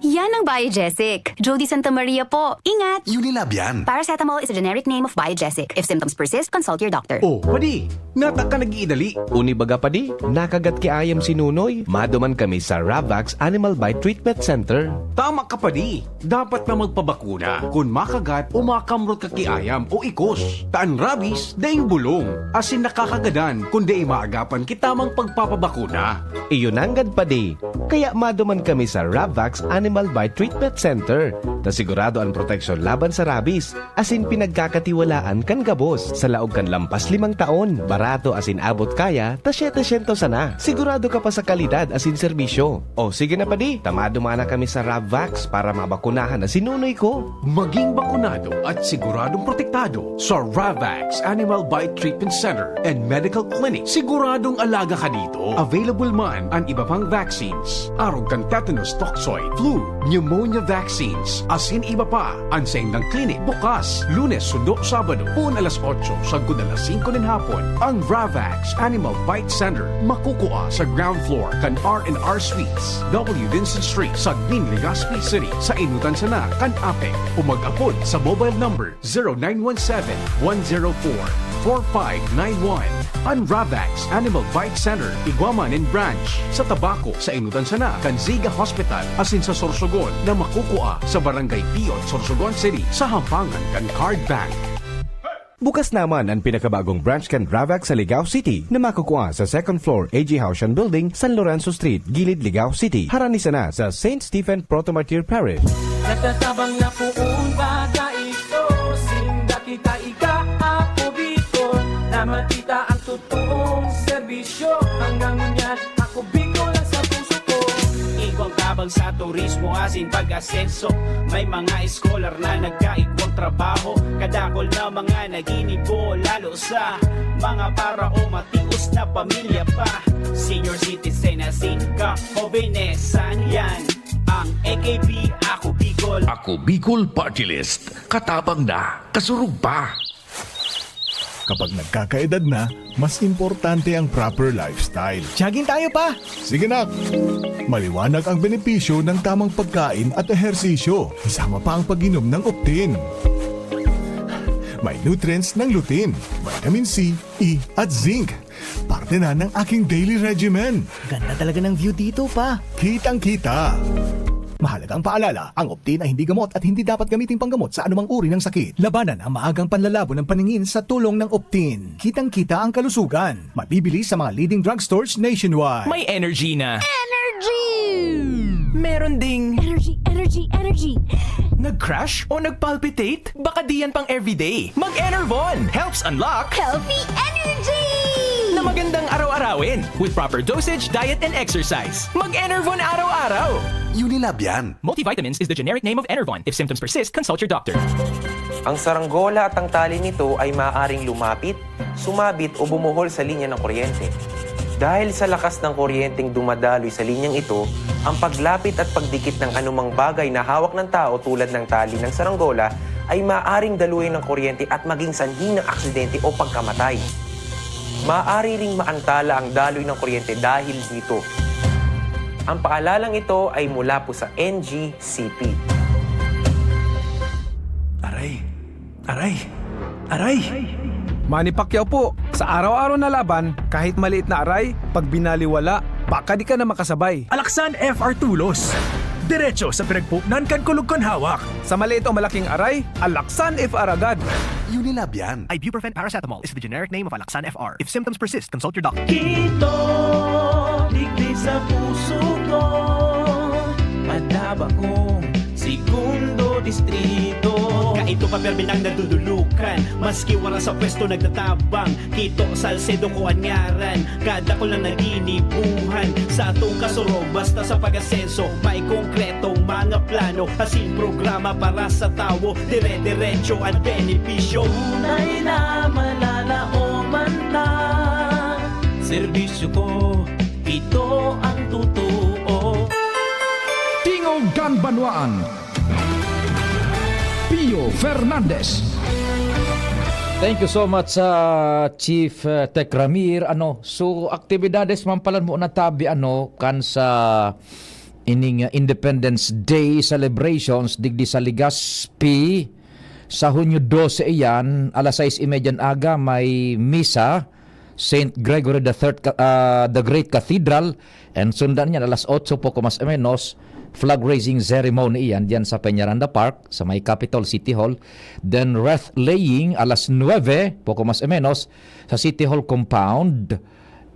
Yan ang Biogesic. Jody Santa Maria po. Ingat! Unilab yan. Paracetamol is a generic name of Biogesic. If symptoms persist, consult your doctor. Oh, padi, nata ka nag-iidali. Uni baga padi, nakagat ki ayam si Nunoy. Maduman kami sa Ravax Animal Bite Treatment Center. Tama ka padi, dapat na magpabakuna kun makagat o makamrot ka ki ayam o ikos. Ta an rabies, daing bulong, asin nakakagadan kun dai maagapan ki tamang pagpapabakuna. Iyo nanggad padi, kaya maduman kami sa Ravax Animal Bite Treatment Center, ta sigurado an proteksyon laban sa rabies. Asin pinagkakatiwalaan kan gabos. Sa laog kan lampas limang taon, barato asin abot kaya ta siyete syentos sana. Sigurado ka pa sa kalidad asin serbisyo. O sige na padi, ta maduman na kami sa Rabvax para mabakunahan na si Nunoy ko. Maging bakunado at siguradong protektado sa Ravax Animal Bite Treatment Center and Medical Clinic. Siguradong alaga ka dito. Available man ang iba pang vaccines, arog kan tetanus toxoid, flu, pneumonia vaccines, asin iba pa. An saindang klinik bukas Lunes sundo Sabado, poon alas otso sagkod alas singko nin hapon. Ang Ravax Animal Bite Center makukua sa ground floor kan R and R Suites, W Vincent Street, Sagmin, Legazpi City, sa enotan sana kan APEC, o mag-apod sa mobile number zero nine one seven, one zero four, four five nine one. An Ravax Animal Bite Center, igwa man nin branch sa Tabaco, sa enotan sana kan Ziga Hospital, asin sa Sorsogon na makukua sa Barangay Piot, Sorsogon City, sa habangan kan Card Bank. Bukas naman an pinakabagong branch kan Ravax sa Ligao City na makukua sa second floor A G Haushan Building, San Lorenzo Street, Gilid, Ligao City, harani sana sa Saint Stephen Proto-Martyr Parish. Natatabang na poon baga ito, sinda kita ika, Ako Bicol, na makita ang totoong serbisyo. Hanggang ngunyan, Ako Bicol ang sa puso Pag sa turismo asin pag-asenso, may mga eskolar na nagkaigwang trabaho. Kadakol na mga naginibo, lalo sa mga para o matios na pamilya pa. Senior citizen asin kahobenesan, yan ang A K B Ako Bicol. Ako Bicol Party List, katabang na, kasurog pa. Kapag nagkakaedad na, mas importante ang proper lifestyle. Jogging tayo pa! Sige nak! Maliwanag ang benepisyo ng tamang pagkain at ehersisyo, kasama pa ang pag-inom ng Optin. May nutrients ng lutein, vitamin C, E at zinc. Parte na ng aking daily regimen. Ganda talaga ng view dito pa. Kitang-kita. Mahalagang paalala, ang Optin ay hindi gamot at hindi dapat gamiting panggamot sa anumang uri ng sakit. Labanan ang maagang panlalabo ng paningin sa tulong ng Optin. Kitang-kita ang kalusugan. Mabibili sa mga leading drugstores nationwide. May energy na. Energy! Meron ding Energy, energy, energy! nag-crash o nag-palpitate? Baka di yan pang everyday. Mag-Enervon helps unlock Healthy energy! na magandang araw-arawin with proper dosage, diet, and exercise. Mag-Enervon araw-araw. Unilab yan. Multivitamins is the generic name of Enervon. If symptoms persist, consult your doctor. Ang saranggola at ang tali nito ay maaaring lumapit, sumabit o bumuhol sa linya ng kuryente. Dahil sa lakas ng kuryenteng dumadaloy sa linyang ito, ang paglapit at pagdikit ng anumang bagay na hawak ng tao tulad ng tali ng saranggola ay maaaring daluyan ng kuryente at maging sanhi ng aksidente o pagkamatay. Maaari ring maantala ang daloy ng kuryente dahil dito. Ang paalalang ito ay mula po sa N G C P. Aray! Aray! Aray! Manny Pacquiao po, sa araw-araw na laban, kahit maliit na aray, pag binaliwala, baka di ka na makasabay. Alaksan F R Tulos. Derecho sa pinagpupnan kan kulog kan hawak. Sa maliit o malaking aray, Alaksan F R agad. Unilab yan. Ibuprofen paracetamol is the generic name of Alaxan F R. If symptoms persist, consult your doctor. Kito, digdi sa puso ko, madaba kong segundo distrito. Kaito pa permi nang nadudulukan, maski wala sa pwesto nagtatabang. Kito, Salcedo ko an ngaran, kadakol na naginibuhan. Sa atong kasurog, basta sa pag-asenso, may konkretong mga plano, asin programa para sa tawo, dire-diretso an benepisyo. Tunay na malalaoman ta, serbisyo ko, ito ang totoo. Tingog kan Banwaan, Pio Fernandez. Thank you so much sa Chief uh, Tech Ramir. Ano, so aktibidades man pala mo natabi ano kan sa ining uh, Independence Day celebrations digdi sa Legazpi sa Hunyo dose iyan, alas sais y media ng aga may misa Saint Gregory the Third, uh, the Great Cathedral, and sundan niyan alas otso poko mas o menos, flag raising ceremony iyan diyan sa Peñaranda Park, sa may Capitol City Hall. Then wreath laying alas nuebe, poko mas o menos, sa City Hall compound.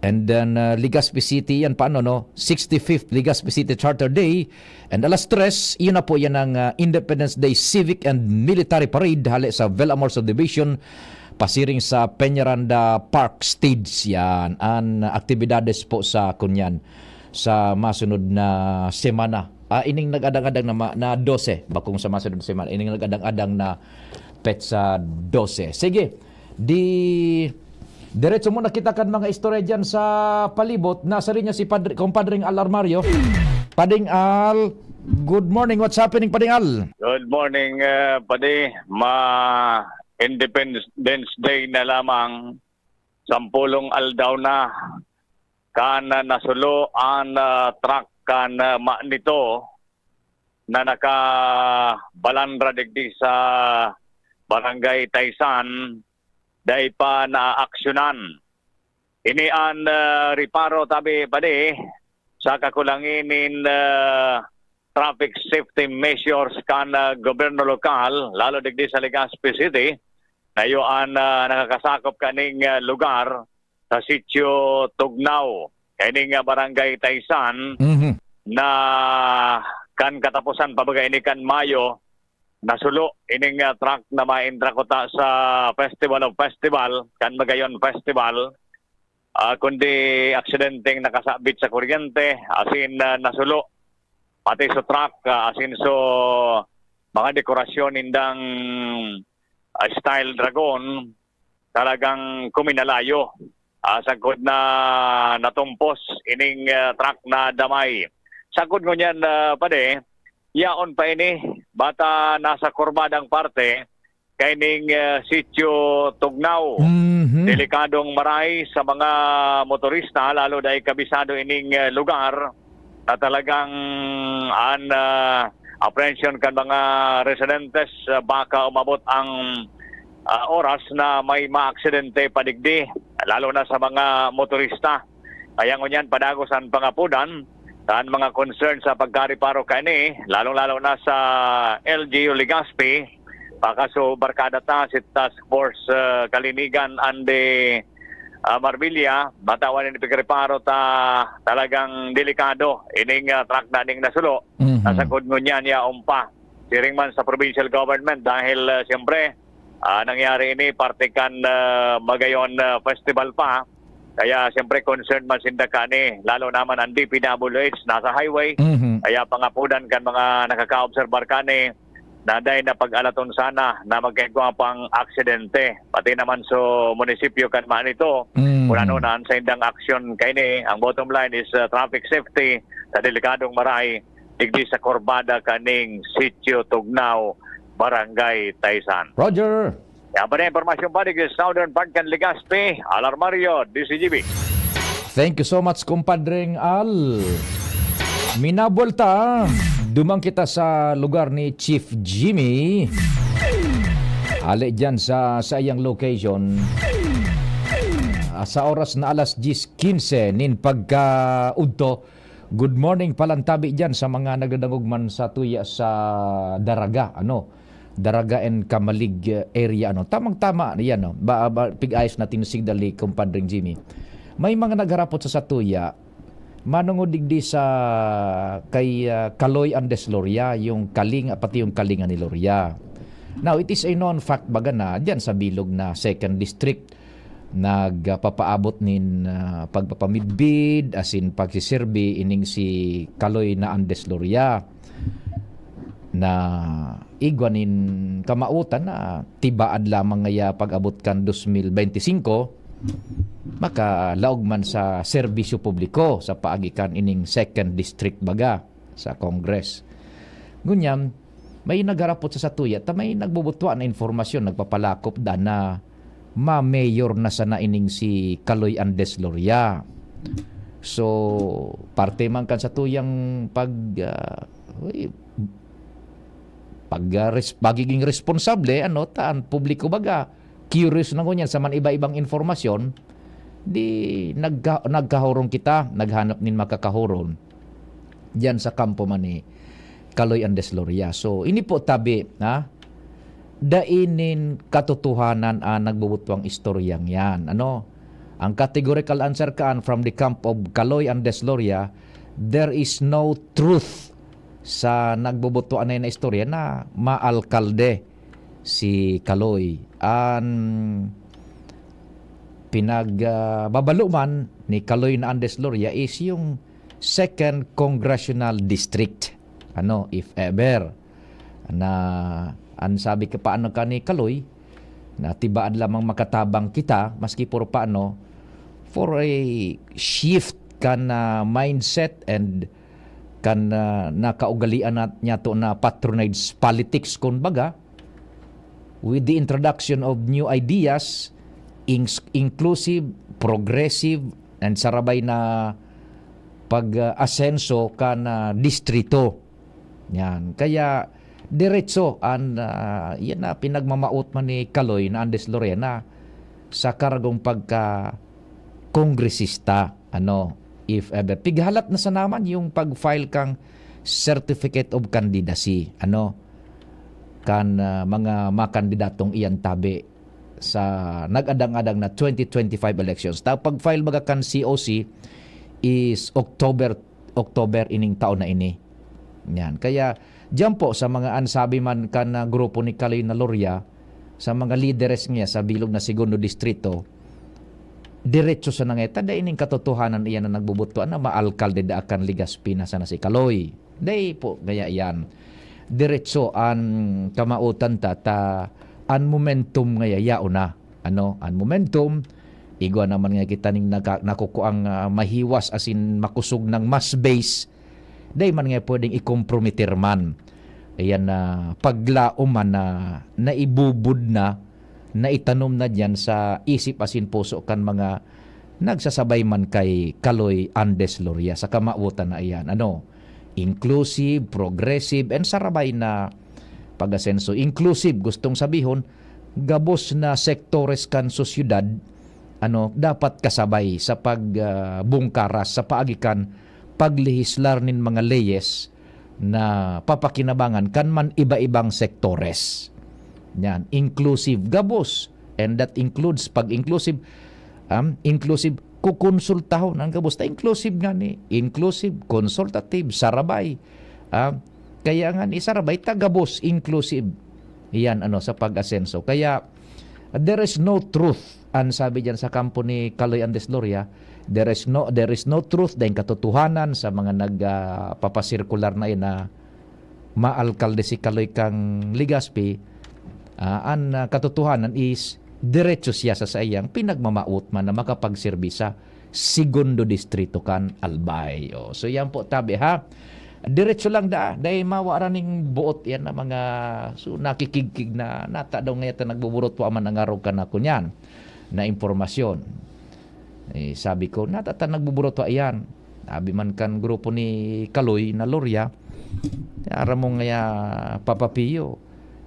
And then uh, Legazpi City yan paano no? sixty-fifth Legazpi City Charter Day. And alas tres, iyon na po yan ang uh, Independence Day Civic and Military Parade hali sa Villamor Subdivision pasiring sa Peñaranda Park Stage yan. An aktibidades po sa kunyan sa masunod na semana. Ah, ining nag-adang-adang na, ma- na dose, bakong sa masunod na semana. Ining nag-adang-adang na petsa dose. Sige, di diretso mo nakita kan mga istorya dyan sa palibot. Nasa linya si Padre, Compadre Al Armario. Pading Al, good morning. What's happening, Pading Al? Good morning, uh, Padi. Ma Independence Day na lamang, sampulong aldaw na kan nasulo an uh, truck kan uh, Manito na nakabalandra digdi sa Barangay Taysan, dai pa naaksyonan. Ini an uh, reparo tabi padi sa kakulangi nin uh, traffic safety measures kan uh, gobyerno lokal, lalo digdi sa Legazpi City, na iyo an uh, nakakasakop kaning uh, lugar sa sitio Tugnaw, kaining uh, barangay Taysan, Mhm. na kan katapusan pabaga ini kan Mayo, nasulo ining uh, truck na maentra kuta sa Festival of Festival, kan Magayon Festival, ah, kundi aksidenteng nakasabit sa kuryente, asin uh, nasulo pati sa truck, ah, asin so mga dekorasyon nindang, ah, style dragon, talagang kuminalayo. Ah, sagkod na natumpos ining, ah, truck na damay. Sagkod ngunyan, ah, padi, yaon pa ini, bata nasa kurbadang parte, kaining, ah, Sitio Tugnaw. Mhm. Delikadong maray sa mga motorista, lalo dahil kabisado ining, ah, lugar na talagang an, ah, apprehension kan mga residentes, ah, baka umabot ang, ah, oras na may maaksidente pa digdi, lalo na sa mga motorista. Kaya ngunyan, padagos an pangapodan kan mga concern sa pagkareparo kani, lalong-lalo na sa L G U Legazpi, pakaso barkada ta si Task Force, ah, Kalinigan, Andy, ah, Marbilla, matawan nin pigreparo ta talagang delikado ining, ah, truck na ning nasulo. Mhm. Nasagkod ngunyan, yaon pa. Siring man sa provincial government dahil, ah, siyempre, ah, nangyari ini parte kan, ah, Magayon, ah, Festival pa. Kaya siyempre concerned man sinda kani, lalo naman ang D P W H nasa highway. Mhm. Kaya pangapodan kan mga nakakaobserbar kani na dai na pag-alaton sana na magkaigwa pang aksidente. Pati naman sa munisipyo kan Manito, Mhm. kung ano na ang saindang aksyon kaini. Ang bottom line is, uh, traffic safety sa delikadong maray digdi sa kurbada kaning Sitio Tugnaw, Barangay Taisan. Roger. Yan pa rin impormasyon pa digdi sa Southern Part kan Legazpi, Alarmario, D C G B. Thank you so much, kumpadreng Al. Minabuelta, duman kita sa lugar ni Chief Jimmy. Ali dyan sa, sa iyang location. Ah, sa oras na alas diyes quince nin pagkaudto, good morning palantabi dyan sa mga nagdadangog man sa tuya sa Daraga, ano, Daraga and Camalig, eh, area, ano. Tamang-tama yan, no. Ba, ba, pig-ayos natin yung signal ni Compadre Jimmy. May mga nagharapot sa satuya, manungod digdi sa kay, ah, Kaloy Andes Loria, yung kalinga, pati yung kalinga ni Loria. Now, it is a known fact baga na dyan sa bilog na second district, nagpapaabot nin, ah, pagpapamidbid, asin pagsiserbi ining si Kaloy na Andes Loria, na igwa nin kamautan na tibaad lamang ngaya pag-abot kan dos mil benti singko, makalaog man sa serbisyo publiko sa paagi kan ining second district baga sa Congress. Ngunyan, may nagharapot sa satuya ta may nagbubutwa na informasyon, nagpapalakop da na ma-mayor na sana ining si Kaloy Andes Loria. So, parte man kan satuyang pag, ah, uy, pag, ah, res-, pagiging responsable, ano, ta an publiko baga, curious na ngunyan sa man iba-ibang informasyon, di nagka-, nagkahorong kita, naghanap nin makakahorong diyan sa kampo man ni Kaloy Andes Loria. So, ini po tabi, ha? Dai nin katotohanan an nagbubutwang istoryang yan. Ano? Ang categorical answer kaan from the camp of Kaloy Andes Loria, there is no truth sa nagbubutwang na istorya na maalkalde si Kaloy. An pinag, ah, babalo man ni Kaloy na Andes Loria is yung second congressional district. Ano, if ever, na an sabi ka paano ka ni Kaloy, na tibaad lamang makatabang kita, maski puro paano, for a shift kan, ah, mindset and kan, ah, na kaugalian nat-, niyato na patronage politics, kumbaga, with the introduction of new ideas, ins-, inclusive, progressive, and sarabay na pag, ah, asenso kan, ah, distrito. Yan. Kaya, diretso an, ah, yan na pinagmamaot man ni Kaloy na Andes Loria sa kargong pagka-kongresista, ano, if ever. Pighalat na sa naman yung pag-file kang certificate of candidacy, ano, kan, ah, mga makandidatong iyan tabi sa nag-adang-adang na twenty twenty-five elections. Ta-, pag-file baga kan C O C is October, October ining taon na ini. Yan. Kaya, diyan po, sa mga ansabi man kan, ah, grupo ni Kaloy na Loria, sa mga lideres niya sa bilog na Segundo Distrito, diretso sana ngaya ta, dai ning katotohanan iyan na nagbubutwa na maalkalde daa kan Legazpi na sana si Kaloy. Dai po ngaya iyan. Diretso an kamawotan ta, ta an momentum ngaya yaon na. Ano, an momentum, igwa naman nga kita ning naka-, nakukuang, ah, mahiwas asin makosog nang mass base, dai man nga pwedeng ikomprometer man. Ayan na paglaom man na naibubod na, naitanom na diyan sa isip asin puso kan mga nagsasabay man kay Kaloy Andes Loria sa kamawotan na iyan. Ano, inclusive, progressive, and sarabay na pag-asenso. Inclusive, gustong sabihon, gabos na sektores kan sosyedad, ano, dapat kasabay sa pag, ah, bungkaras sa paagi kan paglehislar nin mga leyes na papakinabangan kan man iba-ibang sektores. Yan, inclusive gabos. And that includes, pag inclusive, um, inclusive, kukonsultahon ang gabos. Ta inclusive nga ni, inclusive, consultative, sarabay. Ah, kaya nga ni sarabay, ta gabos, inclusive. Iyan, ano, sa pag-asenso. Kaya, there is no truth, an sabi diyan sa kampo ni Kaloy Andes Loria, there is no, there is no truth, daing katotohanan sa mga nag, ah, papasirkular na iyan na maalkalde si Kaloy kan Legazpi. Ah, an, ah, katotohanan is diretso siya sa saiyang pinagmamawot man na makapagserbi sa segundo distrito kan Albay. Oh, so yan po, tabi ha. Diretso lang da, dai mawa ra ning buot yan na mga, so, nakikigkig na nata daw ngaya ta nagbuburot pa man ang arog kan ako niyan na impormasyon. Eh, sabi ko, "Nata ta nagbuburot pa iyan." Sabi man kan grupo ni Kaloy na Loria, "Aram mo ngaya, Papa Pio,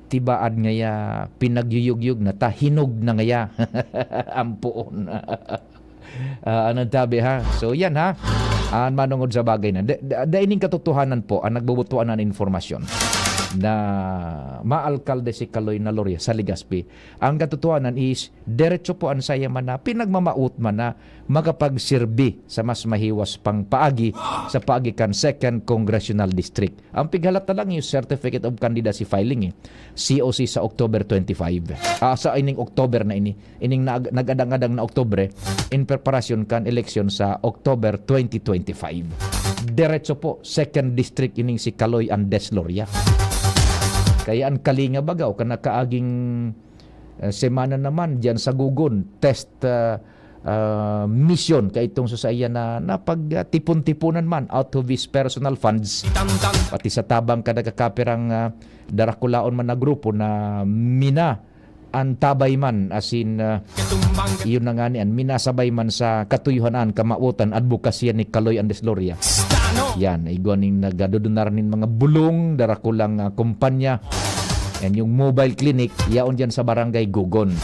tibaad ngaya, pinagyuyugyug na ta, hinog na ngaya." Ang poon. Ah, anong tabi, ha? So, yan, ha? An manongod sa bagay na. Da, da, dai ning katotohanan po, ang nagbubutuan na informasyon na maalkalde si Kaloy na Loria sa Legazpi. Ang katotohanan is, diretso po an saya man na pinagmamawot man na makapagserbi sa mas mahiwas pang paagi sa paagi kan Second Congressional District. Ang pighalat na lang yung Certificate of Candidacy filing, eh. C O C sa October twenty-five. Ah, sa ining October na ini. Ining nag-, nag-adang-adang na Oktubre, in preparasyon kan eleksyon sa October twenty twenty-five. Diretso po, Second District ining si Kaloy Andes Loria. Kaya ang kalinga baga o kanakaaging, eh, semana naman diyan sa Gugon, test, ah, ah, mission kaitong sa saiya na napagtipon-tiponan man out of his personal funds. Pati sa tabang kada kakapirang, ah, darakulaon man na grupo na mina an tabay man, asin, ah, iyon na nga ni an minasabay man sa katuyuhanan, kamawotan, adbokasya ni Kaloy Andes Loria. Yan, igwa ning nagadudunar nin mga bulong, darakulang, ah, kumpanya. And yung mobile clinic, yaon dyan sa Barangay Gugon.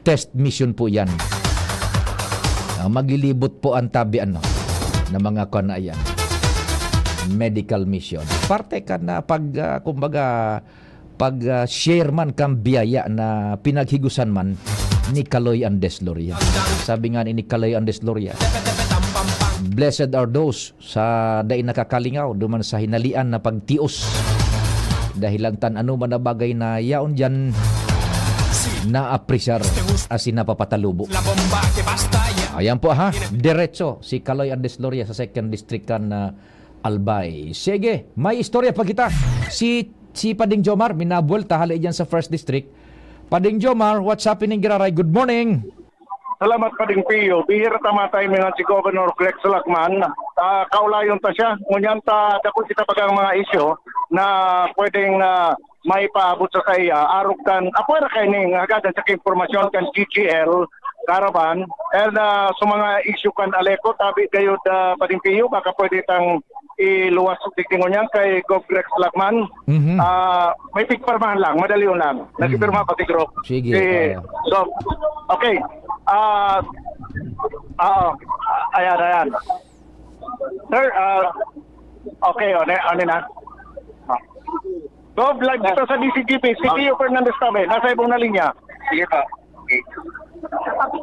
Test mission po yan. Ah, maglilibot po ang tabi, ano, na mga kwan na yan. Medical mission. Parte ka na pag, ah, kumbaga, pag, ah, share man kan biyaya na pinaghigusan man ni Kaloy Andes Loria. Sabi nga ni Kaloy Andes Loria, "Blessed are those sa dai nakakalingaw duman sa hinalian na pagtios. Dahil lang tan ano man na bagay na yaon diyan naapresar asin napapatalubo." Ayan po ha, diretso si Kaloy Andes Loria sa Second District kan, ah, Albay. Sige, may istorya pa kita. Si, si Pading Jomar, minabuel ta hali dyan sa First District. Pading Jomar, what's happening, Giraray? Good morning. Salamat, Pading Pio. Bihira ta matay man si Governor Rex Lacman. Ah, kaulayon ta siya. Ngunyan ta, dako kita bagang mga isyu na pwedeng, ah, may paabot sa saiya. Arog kan, apwera kay ning hagadan sa impormasyon kan G G L Caravan. And, ah, sa mga isyu kan Aleco, tabi gayod, ah, Pading Pio, baka pwede tang iluwas tigtingon niyan kay Gov Rex Lacman. Mhm. Ah, may pigpirmahan lang, madali yun lang. Mhm. Nagpipirma pa si Gov. Sige, Si oo. Gov. Okay. Ah, oo. Ayan, ayan. Sir, ah, okay, o, ne-, ano na? Ah. Gov, live dito sa D C G B, si Ah. Pio Fernandez Tabe, nasa ibong na linya. Sige pa.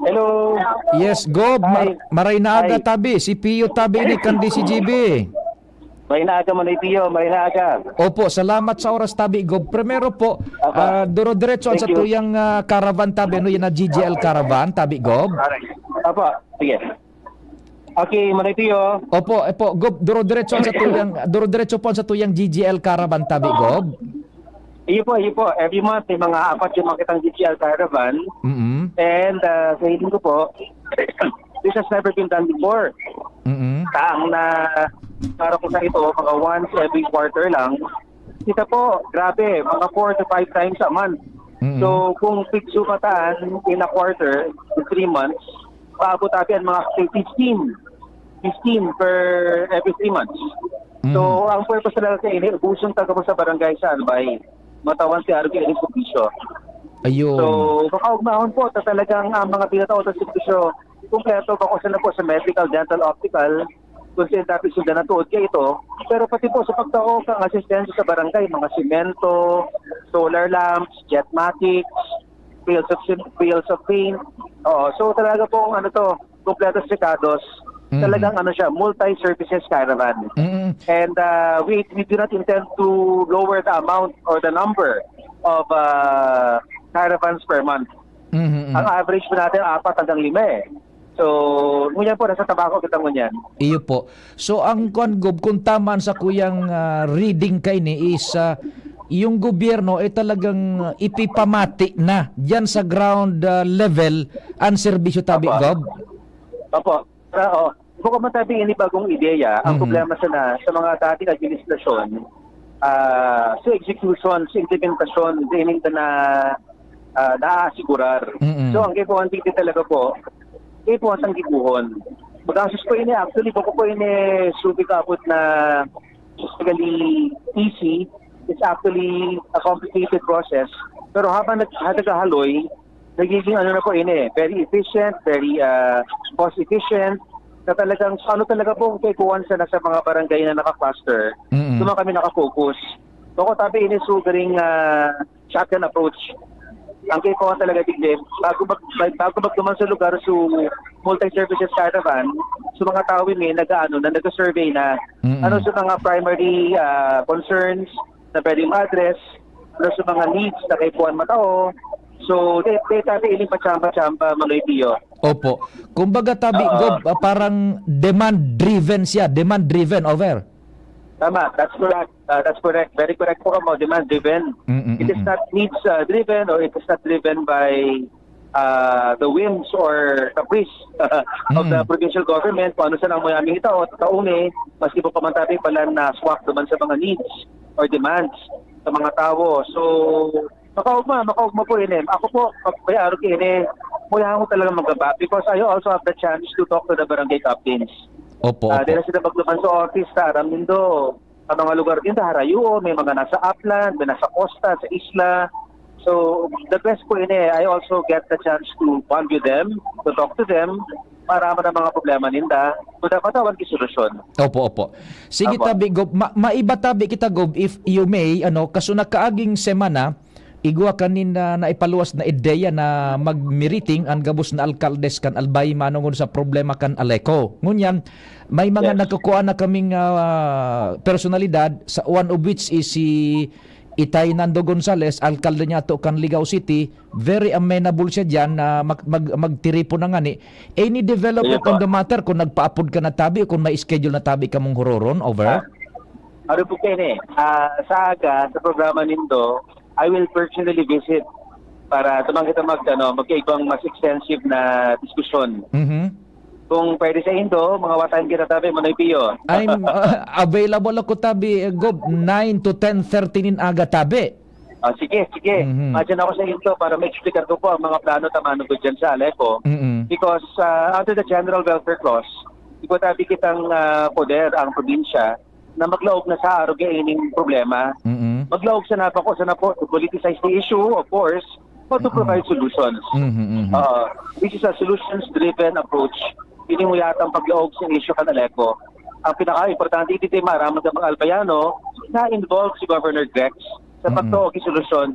Hello. Yes, Gov. Mar-, Hi. Maray na aga, Hi. Tabi. Si Pio Tabi ini kan D C G B. May naaga man, Pio. May naaga. Opo, salamat sa oras, Tabi Gob. Primero po, Apa. ah, duro-diretso ang Thank you. satuyang, ah, caravan, Tabi. Ano yan, na G G L caravan, Tabi Gob? Apa, sige. Okay, Manay Pio. Opo, eh po, Gob, duro-diretso ang satuyang, duro-diretso po ang satuyang G G L caravan, Tabi Gob. Iyo po, iyo po. Every month, may mga apat yung makitang G G L caravan. Mm-mm. And, ah, sa hiling ko po, this has never been done before. Mm-mm. Taang na para po sa ito, mga once every quarter lang. Kita po, grabe, mga four to five times a month. Mm-mm. So, kung pigsukataan in a quarter, in three months, paabot natin ang mga fifteen, fifteen per every three months. So, Mm. ang purpose talaga sa ini, ubuson talaga po sa barangay sa Albay. Matawan si Arog yung servisyo. Ayun. So, makaugmahon po sa talagang, ah, mga pinataod na servisyo, kumpleto, bako sana po sa medical, dental, optical, kung saan dapat sundan ang tuod kayo ito. Pero pati po sa pagtao kang asistensya sa barangay, mga simento, solar lamps, jetmatics, bales of, sim- bales of paint. Oo, so talaga po, ano to, kompletos rekados. Mhm. Talagang ano siya, multi-services caravan. Mm. And, uh, we, we do not intend to lower the amount or the number of, uh, caravans per month. Mhm, mhm. Ang average po natin, apat hanggang lima eh. So, ngunyan po, nasa tabako kita ngunyan. Iyo po. So, ang kwan, Gob, kung tama sa kuyang, ah, reading kaini is, ah, yung gobyerno ay talagang ipipamati na diyan sa ground, ah, level ang serbisyo, Tabi Opo. Gob? Opo. Sa, oh, bukod man tabi ini bagong ideya, ang Mhm. problema sana sa mga dating administrasyon, ah, sa execution, sa implementasyon, sa ining na, ah, naaasigurar. Mm-mm. So, ang kaipuhan dito talaga po, kaipuhan sang gibuhon. Magastos po ini, actually, bako po ini subi kaabot na physically easy. It's actually a complicated process. Pero habang nag-, nagkakahaloy, nagiging ano na po ini eh, very efficient, very, ah, cost efficient, na talagang, so ano talaga po ang kaipuhan sa, sa mga barangay na naka-cluster, Mm. doon kami nakafocus. So, kung tabi ini, sugaring, ah, shotgun approach. Ang kaipuhan talaga, digdi, bago mag-, bago magduman sa lugar, so multi-services caravan, so mga tao ini, nag-aano na, nag-survey na. Mm. Ano sa mga primary, ah, concerns na pwedeng ma-address, ano sa mga needs na kaipuhan matao. So, de, de, tabi ini pachamba-chamba, Manoy Pio. Opo. Kumbaga, Tabi Oo. Gob, ah, parang demand-driven siya. Demand-driven, over. Tama, that's correct. Ah, that's correct. Very correct po kamo, demand-driven. Mm, mm, It is mm. not needs, ah, driven or it is not driven by, ah, the whims or caprice of the Mm. provincial government. Kung ano sana ang mayaming itao, tataon eh, maski po pamantabi pala na swak naman sa mga needs or demands sa mga tao. So, makaugma, makaugma po ini. Ako po, pag may araw ko ini, mula ako talaga magaba because I also have the chance to talk to the barangay captains. Opo, Ah, opo. Dahil sila magduman sa office, sa aram nindo, sa mga lugar din, sa Harayo, may mga nasa upland, may nasa costa, sa isla. So, the best po ini, I also get the chance to bond with them, to talk to them, para man ang mga problema ninda, so dapat awan ki solusyon. Opo, opo. Sige, Apo. Tabi, Gob, ma-, maiba tabi kita, Gob, if you may, ano, kaso nakaaging semana, igwa kanin na naipaluwas na ideya na magmiriting an gabos na alkaldes kan Albay manongod sa problema kan Aleco. Ngunyan, may mga Yes. nagkukuha na kaming, ah, personalidad, sa one of which is si Itay Nando Gonzales, alkalde niya to kan Ligao City. Very amenable siya diyan na mag-, mag-, magtiripon na ngani. Any development Ayun po. on the matter kung nagpaapod ka na tabi o kung may schedule na tabi kamong huroron, over? Ah, ano po kayo eh, ah, sa aga, sa programa nindo, I will personally visit para tumang kita mag, ano, magkaibang mas extensive na diskusyon. Mhm. Kung pwede sa indo, mga watan kita tabi, Manoy Pio. I'm, uh, available ako tabi, eh, Gob, nine to ten thirty nin aga tabi. Ah, sige, sige. Mhm. Madyan ako sa indo para ma-explicar ko po ang mga plano ta manugod dyan sa Aleco. Mm-mm. Because, ah, under the General Welfare Clause, di po tabi kitang, ah, poder ang probinsya na maglaog na sa arog ining problema. Mm-mm. Maglaog sana pa ko, sana po, to politicize the issue, of course, but to Mm-mm. provide solutions. Mhm, mhm. Ah, this is a solutions-driven approach. Ini mo yata ang paglaog sa issue kan Aleco. Ang pinaka-importante, iti tayo maraman sa mga Albayano na involved si Governor Grex sa Mm-mm. pagtuog ng solusyon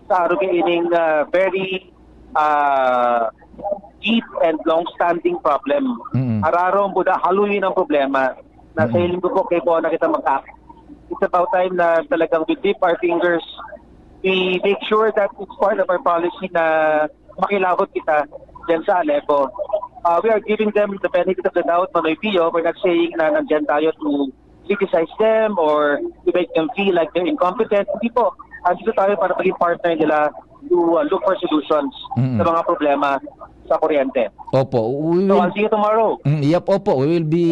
sa arog ining, ah, very, ah, deep and long-standing problem. Mm-mm. Araro ang buda, haluyin ang problema. Nasa Mm. hiling ko po, kaipuhan na kita mag-act. It's about time na talagang we dip our fingers. We make sure that it's part of our policy na makilahod kita dyan sa Alepo. Uh, we are giving them the benefit of the doubt, Manoy Pio. We're not saying na nandyan tayo to criticize them or to make them feel like they're incompetent. Hindi po. Andito tayo para maging partner nila to, uh, look for solutions Mm. sa mga problema sa kuryente. Opo. We So, will I'll see you tomorrow. Mm, yep, opo. We will be,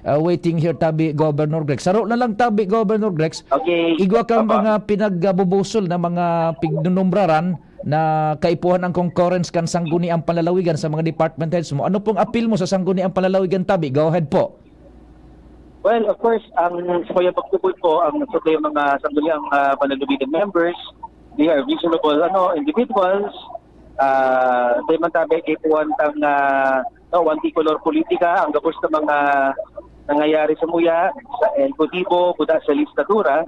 uh, waiting here, tabi, Governor Grex. Saro na lang, tabi, Governor Grex. Okay. Igwa kang Opo. mga pinagbubusol na mga pignunumraran na kaipuhan ang concurrence kan Sangguniang Panlalawigan sa mga department heads mo. Ano pong appeal mo sa Sangguniang Panlalawigan, tabi? Go ahead po. Well, of course, ang sa Kuya Pagtubod po, ang sa Kuya mga Sangguniang, ah, Panlalawigan members, they are reasonable, ano, individuals. Ah, di man tabi kaipuhan tang, ah, no, one color politika, ang gabos na mga nangyayari sa muya, sa Ejecutibo, kuda sa lehislatura.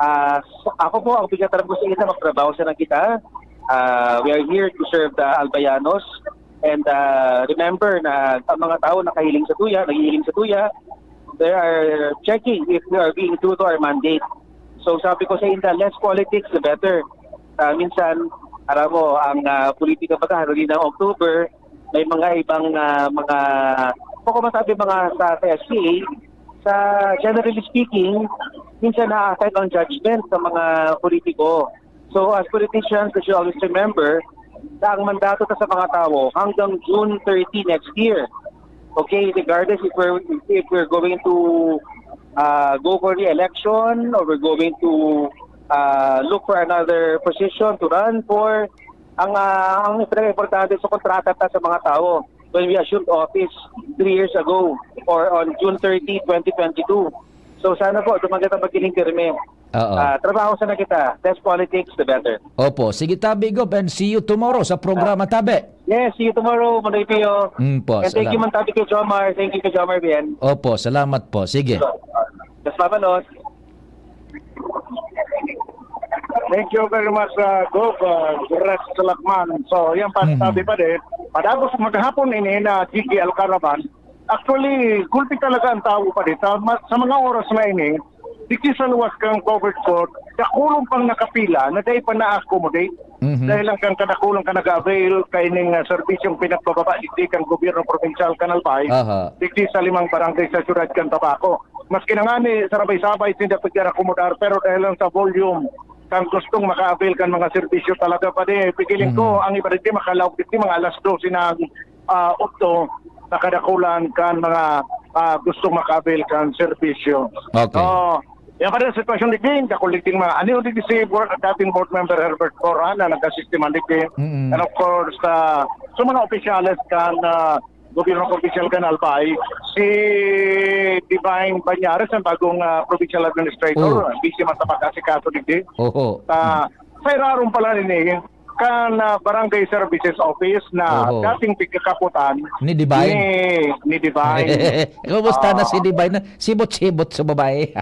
Ah, s-, ako po, ang pigataram ko sa inyo, magtrabaho sana kita. Ah, we are here to serve the Albayanos. And, ah, remember na ang mga tao nakahiling sa tuya, naghihiling sa tuya, they are checking if we are being true to our mandate. So, sabi ko sa inyo, less politics, the better. Ah, minsan, alam mo, ang, ah, politika baga, haro din ng October, may mga ibang, ah, mga, bako masabi, mga sa, sa S P A, sa, generally speaking, minsan na-affect ang judgment sa mga politiko. So, as politicians, we should always remember na ang mandato ta sa mga tao hanggang June thirty next year. Okay, regardless if we're, if we're going to, ah, go for re-election or we're going to, ah, look for another position to run for, ang, ah, ang pinaka-importante sa kontrata ta sa mga tao when we assumed office three years ago or on June thirty, twenty twenty-two. So, sana po, dumagat ang pagkiling pirmi. Oo. Ah, trabaho sana kita. Less politics, the better. Opo. Sige, tabi, Gob, and see you tomorrow sa programa, tabi. Yes, see you tomorrow, Manoy Pio. Mm, po, And thank you salamat. man tabi kay Jomar. Thank you kay Jomar, Bien. Opo, salamat po. Sige. Mas mamanos. Thank you very much, uh, Gob, uh, Rex Salakman. So, yan pa, Mhm. sabi pa din, padagos maghapon ini na G K L Caravan. Actually, gulpi talaga ang tawo pa din. Sa, ma-, sa mga oras na ini, digdi sa luwas kan covered court, dakulon pang nakapila na dai pa na-accommodate. Mhm. Dahil lang kan kadakulan kan nag-avail kaining, ah, serbisyong pinagbababa digdi kan gobyerno probinsyal kan Albay, Aha. digdi sa limang barangay sa siyudad kan Tabaco. Maski na ngani, sarabay-sabay sinda pag-akomodar, pero dahil lang sa volume kan gustong maka-avail kan mga serbisyo talaga pa di, pigiling ko, Mhm. ang iba digdi makalaog digdi mga alas dose ng, ah, udto, nakadakulan kan mga, ah, gustong maka-avail kan serbisyo. Okay. So, yan pa rin ang sitwasyon digdi, dakul digdi mga, ano yung digdi si board, dating board member Herbert Cora na nag-assist man digdi. Mm-mm. And of course, ah, sa mga opisyales kan, ah, gobyerno provincial kan Albay, si Divine Bañares, ang bagong, ah, provincial administrator, Oh. busy man sa pag-asikaso digdi. Oho. Sa, sa irarom pala nini, kan, ah, Barangay Services Office na Oho. dating pigkakapotan Ni Divine? ni, ni Divine. Kumusta na Oo. si Divine? Sibot-sibot sa babae.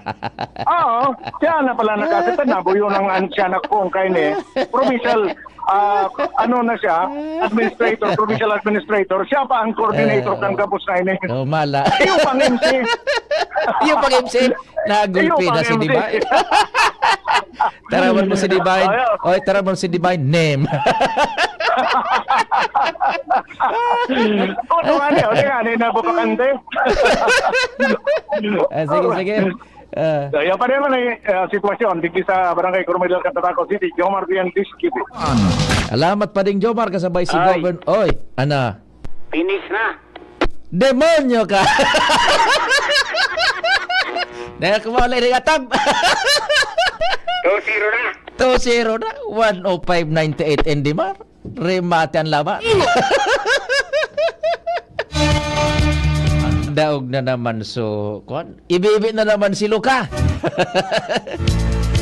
Oo, siya na pala nakasita, nabuyo ng an-, siya na kung kaini. Provincial, ah, ano na siya, administrator, provincial administrator. Siya pa ang coordinator Ah. kan gabos na ini. Oh, mala. Iyo pang M C. Iyo pang M C. Nagulpi Iyo na pang si M C. Divine. Tarawan mo si Divine. Ayaw. Oy, tarawan mo si Divine. Name. Ano nga ni? Ano nga ni? Nababakante? Ah, sige, sige. Ah. So, yan pa rin naman eh, ah, sitwasyon. Digdi sa Barangay Coromedal, Catabaco City, Jomar Vian, Dish T V. Alamat pa ding Jomar, kasabay si Ay. Govern-, oy, ana. Finish na. Demonyo ka! Dahil kumawala yung atab. Two zero na. Two zero na. One oh five ninety-eight N D M R. Remate ang laban. Daog na naman, so, kuwan, ibibi na naman si Luka.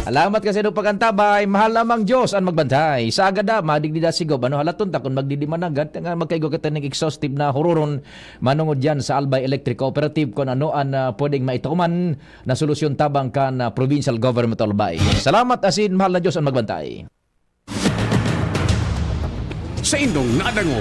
Salamat kasi nung pagkantabay. Mahal namang Diyos ang magbantay. Sa agada, madigdi da si Gob. Ano, halaton ta kung magdidimanagad, nga magkaigo kita ng exhaustive na hururon manungod dyan sa Albay Electric Cooperative kung ano ang, ah, pwedeng maituman na solusyon tabang kan, ah, Provincial Government Albay. Salamat, asin mahal na Diyos ang magbantay. Sa indong nadangog.